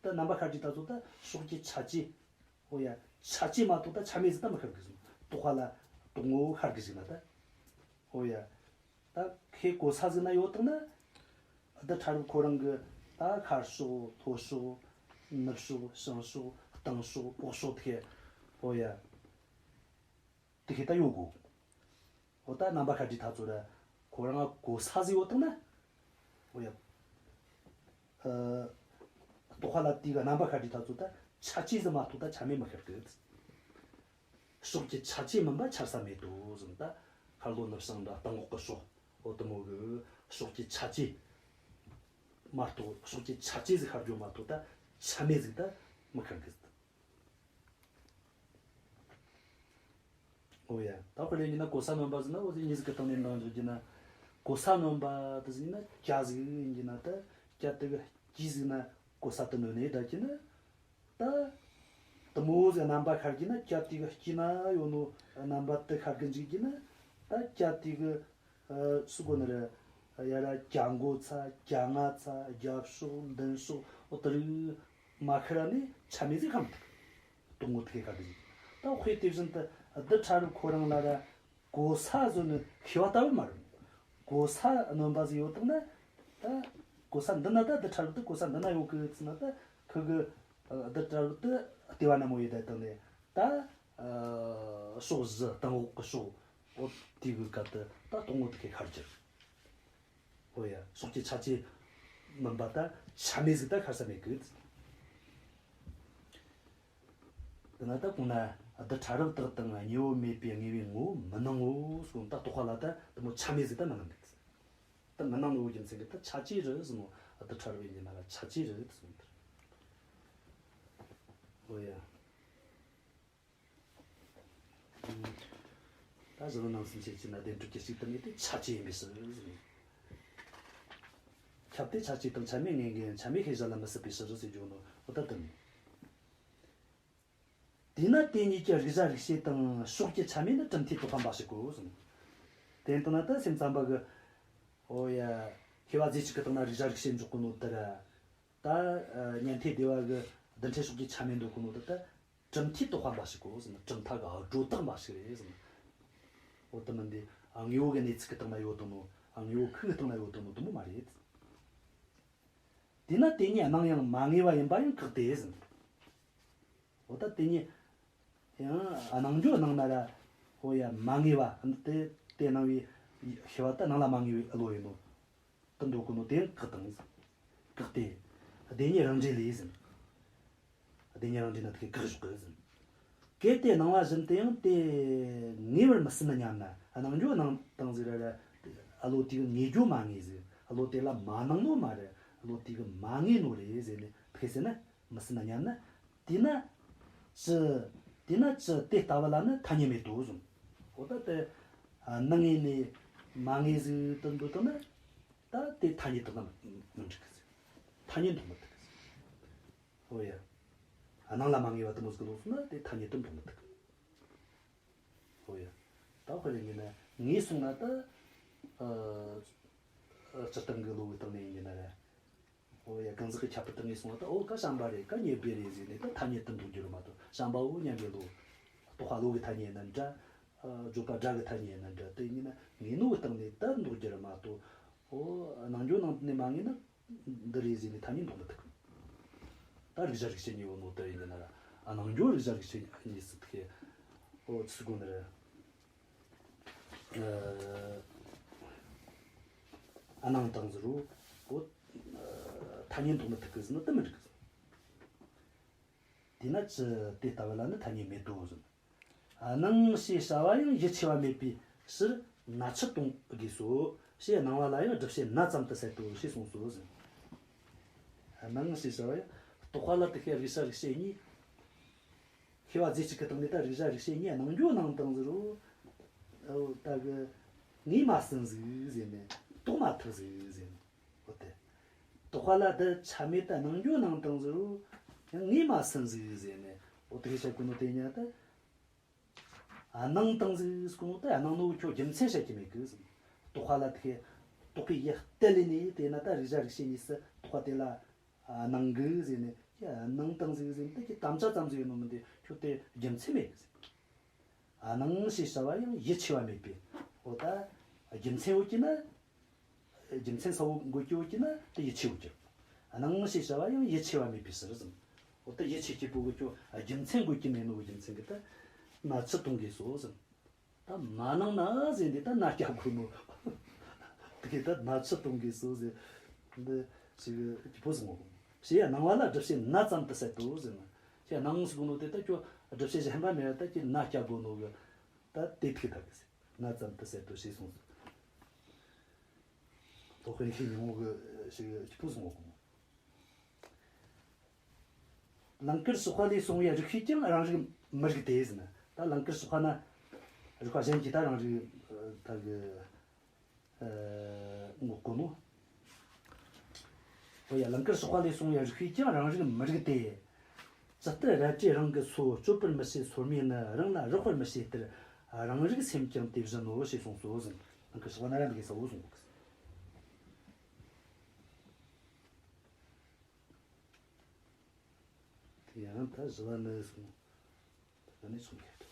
ད་རྣམ་པ་ཤར་དུས་ཐག་ཚོ་ད་ཕྱོགས་ཀྱི་ཆ་བཅས། འོ་ཡ། ཆ་བཅས་མ་གཏོགས་ད་ཆ་མེད་ཟིག་ད་མི་ཤར་གི་ཟེར། རྟོག་པ་ལ་རྟོག་ངོ་ཤར་གི་ཟིག་ན་ད། འོ་ཡ། ད་ཁོའི་གོ་ས་ཟིག་ན་ཡོད་བཏང་ན། རྡུལ་ཕྲ་རབ་ཁོ་རང་གི་ད་ཤར་ཕྱོགས་ལྷོ་ཕྱོགས་ནུབ་ཕྱོགས་བྱང་ཕྱོགས་སྟེང་ཕྱོགས་འོག་ཕྱོགས་དེ། འོ་ཡ། དེ་ཁེ་ད་ཡོད་གོ། འོ་ད་རྣམ་པ་ཤར་དུས་ཐག་ཚོད་ར་ཁོ་རང་གོ་ས་ཟིག་ཡོད་བཏང་ན། འོ་ཡ། ཨ། རྟོག་པ་ལ་དེ་གི་རྣམ་པ་ཤར་དུས་ཐག་ཚོད་ད་ཆ་བཅས་ཟིག་མ་གཏོགས་ད་ཆ་མེད་མི་ཤར་གི། ཕྱོགས་ཀྱི་ཆ་བཅས་མིན་པ་འཆར་ས་མེད་དོ་ཟེར་ན། ད་ཤར་ལྷོ་ནུབ་བྱང་འདྲ་སྟེང་འོག་གི་ཕྱོགས། འོ་དེ་མོ་གི་ཕྱོགས་ཀྱི་ཆ་བཅས་མ་གཏོགས། ཕྱོགས་ཀྱི་ཆ་བཅས་ཟིག་ཤར་རྒྱུ་མ་གཏོགས་ད་ཆ་མེད་ཟིག་ད་མི་ཤར་གི། འོ་ཡ། ད་དཔེར་ན་ཡིན་ན་གོ་ས་སྣོན་པ་ཟེར་ན། འོ་དེ་མྱི་ཟིག་གི་སྟེང་ནས་འདང་རྒྱག་རྒྱུ་ན། གོ་ས་ནོན་པ་དེ་ཟིག་ན་ཇ་ཟིག་ཡིན་གྱི་ན་ད་ཇ་དེ་གི་སྐྱིད་ཟིག་ན་གོ་ས་དེ་ནོན་ནས་ད་གྱི་ན། ད་དེ་མོ་ཟིག་རྣམ་པ་ཤར་གྱི་ན་ཇ་དེ་གི་སྐྱིད་ན་ཡོད་ནོ་རྣམ་པ་དེ་ཤར་གི་འཇུག་གྱི་ན། ད་ཇ་དེ་གི་ཨ་སུ་གོ་ནི་རེད། ཡ་ར་ཇ་མགོ་ཚ་ཇ་ང་ཚ་ཇ་ཕྱོགས་མདུན་ཕྱོགས་འོ་དེ་རིགས་མ་ཤར་ནས་ཆ་མེད་ཟིག་ཧམ་ཐུག་དོག་མོ་ཐུག་གི་ཁ་དེ་ཟིག་ད་དཔེ་དེ་བཞིན་དུ་རྡུལ་ཕྲ་རབ་ཁོ་རང་ལ་ར་གོ་ས་བཟོ་ནི་ཤེས་པ་ལྟ་བུ་མ་རེད། གོ་ས་སྣོན་པ་ཟིག་ཡོད་དང་ན། ད་གོ་ས་འདི་ན་ད་རྡུལ་ཕྲ་རབ་དེ་གོ་ས་འདི་ན་ཡོད་གི་ཚི་ན་ད་ཁུ་གི་རྡུལ་ཕྲ་རབ་དེ་ལྟེ་བ་ན་མོ་ཡོད་ད་དང་ནས་ད་ཕྱོགས་བཞི་སྟེང་འོག་གི་ཕྱོགས་འོ་དེ་གི་སྐབས་དུ་ད་སྟོང་ངོ་དེ་ཁས་ཤར་གྱུར། ཨོ་ཡ། ཕྱོགས་ཀྱི་ཆ་བཅས་མིན་པ་ད་ཆ་མེད་ཟིག་ད་ཤར་ས་མེད་གི། དེ་ན་ད་གོང་ན་རྡུལ་ཕྲ་རབ་དག་དང་གཉིས་པོ་མེད་པའི་དངོས་པོའི་ངོ་བོ་མི་སྣང་ངོ་གསུངས། ད་རྟོག་པ་ལ་ད་དེ་མོ་ཆ་མེད་ཟིག་ད་མི་སྣང་གི། ད་མི་སྣང་ནོ་རྒྱུ་མཚན་གི་ད་ཆ་བཅས་རེད་ཟེར་ནོ། རྡུལ་ཕྲ་རབ་ཡིན་གྱི་ན་ར་ཆ་བཅས་རེད་ཟེར་ནོ། ཨོ་ཡ། ད་གཞན་ནང་སེམས་ཤེས་ཀྱི་ན་བདེན་གྲུབ་ཀྱི་གཅིག་ཏུ་མེད་དེ་ཆ་བཅས་ཡིན་པའི་ཕྱིར་ཟེར་ནོ། ཁྱབ་སྟེ་ཆ་བཅས་དང་ཆ་མེད་ངེས་འགལ་ཡང་། ཆ་མེད་ཤེས་བྱ་ལ་མི་སྲིད་པའི་ཕྱིར་ཟེར་རྒྱུ་ནོ། འོ་ད་དེ་མིན། དེས་ན་དེ་གཉིས་ཀྱི་རིག་བྱ་རིག་བྱེད་དང་ཕྱོགས་ཀྱི་ཆ་མེད་ནི་གྲུབ་མཐས་རྟོགས་པ་འབའ་ཞིག་གོ་གསུངས། དེ་ལྟ་ན་ད་སེམས་ཙམ་པ་གི་ཨོ་ཡ། ཤེས་པ་རྫས་གཅིག་གི་སྟེང་ན་རིག་བྱ་རིག་བྱེད་འཇོག་གོ་ནོ་དེ་ར། ད་ཉན་ཐོས་སྡེ་པ་གི་རྡུལ་ཕྲན་ཕྱོགས་ཀྱི་ཆ་མེད་འདོད་གོ་ནོ་དེ་ད་གྲུབ་མཐས་རྟོགས་པ་འབའ་ཞིག་གོ་གསུངས། གྲུབ་མཐའ་གི་སྒྲོ་བཏགས་འབའ་ཞིག་རེད་གསུངས། འོ་དེ་མིན་དེ་དངོས་པོ་གི་གནས་ཚུལ་གི་སྟེང་ན་ཡོད་དོ་ནོ། དངོས་པོ་ཁུ་གི་སྟེང་ན་ཡོད་དོ་ནོ་དེ་མོ་མ་རེད། དེས་ན་དེ་གཉིས་སྣང་ཡང་མ་ངེས་པ་ཡིན་པ་ཡང་བཀག་སྟེ་ཟེར། འོ་ད་དེ་གཉིས་ཡང་སྣང་རྒྱུ་སྣང་ན་ར། འོ་ཡ། མ་ངེས་པ་དེ་དེ་སྣང་བའི་ཤེས་པ་ད་སྣང་ལ་མ་ངེས་པའི་བློ་ཡིན་ནོ། དེ་འདོད་གོ་ནོ་དེ་ཡང་བཀག་དང་ཟེར། བཀག་སྟེ། བདེན་གཉིས་རང་འགྲེལ་ལས་ཟེར། བདེན་གཉིས་རང་འགྲེལ་ན་དེ་གི་བཀག་བཞག་གི་ཟེར། གལ་ཏེ་སྣང་བ་བཞིན་དུ་ཡང་དེ་ངེས་པར་མི་སྲིད་ན་སྙམ་ན། སྣང་རྒྱུ་སྣང་དང་ཟེར་ར་ར། བློ་དེ་གི་ངེས་རྒྱུ་མ་ངེས་ཟེར། བློ་དེ་ལ་མ་སྣང་ནོ་མ་རེད། བློ་དེ་གི་མ་ངེས་ནོ་རེད་ཟེར་ནས་ཕེ་ཟེར་ན་མི་སྲིད་ན་སྙམ་ན། དེས་ན་ཅི། དེས་ན་ཅི་དེ་ལྟ་བུ་ལ་ནི་ཐ་སྙད་མེད་དོ་གསུངས། འོ་ད་དེ་སྣང་ངེས་ནས་མ་ངེས་ཟིག་དུ་འདོད་དོ་ན། ད་དེ་ཐ་སྙད་དུ་ན་མི་འགྲིག་གི་ཟེར། ཐ་སྙད་འདོགས་མི་ཐུབ་གི་ཟེར། ཨོ་ཡ། སྣང་ལ་མ་ངེས་པ་དེ་མོ་ཟིག་ལོག་སོང་ན་དེ་ཐ་སྙད་དུ་འདོགས་མི་ཐུབ་གི། ཨོ་ཡ། ད་དཔེར་ཡིན་ན་ངེས་སོང་ན་ད། ཨ། ཨ། སྤྱིར་བཏང་གི་བློ་གི་སྟེང་ནས་ཡིན་ན་ར། ཨོ་ཡ། གང་ཟག་གི་ཁྱད་པར་དུ་ངེས་སོང་ན་ད། ཨོ་ཀ་བྱམས་པ་རེད། ཀ་ཉེར་སྦས་རེད་ཟེར་ནས་ད་ཐ་སྙད་དུ་འདོགས་རྒྱུ་རེད་མ་གཏོགས། བྱམས་པའོ་སྙམ་པའི་བློ། རྟོག་པ་བློ་གི་ཐ་སྙད་ཡིན་ན་འདྲ། ཨ། བརྗོད་པ་སྒྲ་གི་ཐ་སྙད་ཡིན་ན་འདྲ། དེ་ཡིན་ན་ངེས་ནོ་གི་སྟེང་ནས་ད་འདོགས་རྒྱུ་རེད་མ་གཏོགས། ཨོ། སྣང་རྒྱུ་སྣང་དུ་ནས་མ་ངེས་ན། འདི་རེད་ཟེར་ནས་ཐ་སྙད་འདོགས་མི་ཐུབ་གི། ད་རིག་བྱ་རིག་བྱེད་གཉིས་ཡོད་ནོ་དེ་ཡིན་ན་ར། ཨ། སྣང་རྒྱུ་རིག་བྱ་རིག་བྱེད་གཉིས་སུ་ཐུག་གི། ཨོ་ཚུགས་དགོས་ནི་རེད། ཨ། སྣང་དང་ཟེར་རོ། ཨོ། ཐ་སྙད་འདོགས་མི་ཐུབ་གི་ཟེར་ན་དེ་མི་འགྲིག་གི། དེས་ན་ཅི་དེ་ལྟ་བུ་ལ་ནི་ཐ་སྙད་མེད་དོ་གསུངས། སྣང་ཞེས་བྱ་བ་ཡང་ཡིད་ཆེས་པ་མེད་པའི་ཕྱིར་ན་ཆུ་གཏོང་དགོས་སོ། ཞེས་སྣང་བ་ལ་ཡང་སྒྲུབ་བྱེད་ན་ཙམ་དུ་ཟད་དོ་ཞེས་གསུངས་སོ་ཟེར། སྣང་ཞེས་བྱ་བ་ཡང་རྟོག་པ་ལ་དེ་ཁའི་རིག་བྱ་རིག་བྱེད་གཉིས། ཤེས་པ་རྫས་གཅིག་གི་སྟེང་ནས་ད་རིག་བྱ་རིག་བྱེད་གཉིས་སྣང་རྒྱུ་སྣང་དང་ཟེར་རོ། ཨོ་ད་གི་ངེས་མ་ཟིན་ཟིག་ཟེར་ནས་རྟོགས་མ་ཐུབ་ཟིག་ཟེར་ནས། འོ་དེ། རྟོག་པ་ལ་དེ་ཆ་མེད་ད་སྣང་རྒྱུ་སྣང་དང་ཟེར་རོ། ཡང་ངེས་མ་ཟིན་ཟིག་ཟེར་ནས། འོ་དེ་བཤད་གོ་ནོ་དེ་ཉིད་ད། ཨ། སྣང་དང་ཟིག་གོ་ནོ་ད་སྣང་ནོ་ཁྱོད་རྒྱུ་མཚན་བཤད་ཀྱི་མེད་གི་ཟེར། རྟོག་པ་ལ་དེ་རྟོག་པའི་ཡུལ་གཏད་ལས་ནས་དེ་ན་ད་རིག་བྱ་རིག་བྱེད་གཉིས་སུ་རྟོག་པ་དེ་ལ་སྣང་གི་ཟེར་ནས། ཡ། སྣང་དང་ཟིག་ཟེར་ནས་ད་ཁྱོད་དམ་བཅའ་ཙམ་ཟིག་ཡོད་ནོ་མིན་ཏེ། ཁྱོད་དེ་རྒྱུ་མཚན་མེད་གི་ཟེར། སྣང་ཞེས་བྱ་བ་ཡང་ཡིད་ཆེས་པ་མེད་པས། འོ་ད་རྒྱུ་མཚན་ཡོད་ཀྱི་ན། རྒྱུ་མཚན་གསལ་བོ་འགོད་ཀྱི་ཡོད་ཀྱི་ན་དེ་ཡིད་ཆེས་ཡོད་ཀྱི། སྣང་ཞེས་བྱ་བ་ཡང་ཡིད་ཆེས་པ་མེད་པའི་ཕྱིར་ཟེར། འོ་ད་ཡིད་ཆེས་ཀྱི་བོ་གི་ཁྱོད་རྒྱུ་མཚན་འགོད་ཀྱི་མེད་ནོ་གི་རྒྱུ་མཚན་གྱིས་ད་ན་ཆུ་གཏོང་དགོས་སོ་ཟེར། ད་མ་སྣང་ན་ཟེར་འདི་ད་ན་སྐྱ་དགོས་ནོ། དེ་གི་ད་ན་ཆུ་གཏོང་དགོས་སོ་ཟེར། འདི་ཞིག་གི་བོ་ཟེར་མོ། ཞེས་སྣང་བ་ལ་སྒྲུབ་བྱེད་ན་ཙམ་དུ་ཟད་དོ་ཟེར་ན། ཞེས་སྣང་ཟེར་གོ་ནོ་དེ་ད་ཁྱོད་སྒྲུབ་བྱེད་གཞན་པ་མེད་པ་ད་ཁྱོད་ན་སྐྱ་དགོས་ནོ་གི། ད་དེ་ཐུག་ད་གི་ཟེར། ན་ཙམ་དུ་ཟད་དོ་ཞེས་གསུངས་སོ། ཐོག་ཁའི་ཤེས་ཉིན་མོ་གི་ཞིག་གི་བོ་ཟེར་མོ་གོ། ལང་ཀར་གཤེགས་པ་ལས་གསུངས་པའི་རིགས་ཤིག་ཀྱང་རང་རིག་མི་རིགས་ཏེ་ཟེར་ན། ད་ལང་ཀར་གཤེགས་པ་ན་རིགས་པ་གཞན་གྱིས་ད་རང་རིག་ད་གི་ ཨ། ངོ་གོ་ནོ། ཨོ་ཡ། ལང་ཀར་གཤེགས་པ་ལས་གསུངས་པའི་རིགས་པས་ཀྱང་རང་རིག་མི་རིག་སྟེ། ཇི་ལྟར་རལ་གྲིས་རང་གི་སོ་གཅོད་པར་མི་བྱེད་སོར་མོས་ནི། རང་ལ་རེག་པར་མི་བྱེད་ལྟར། རང་རིག་སེམས་ཀྱང་དེ་བཞིན་ནོ། ཞེས་གསུངས་སོ་ཟེར། ལང་ཀར་གཤེགས་པ་ན་ར་འདི་གི་ས་བོ་གསུངས་གོ་གི། དེ་ཡང་ད་བཞི་བ་ནི་གསུངས། ད་ནི་གསུངས་ཁྱེར་ཏོ།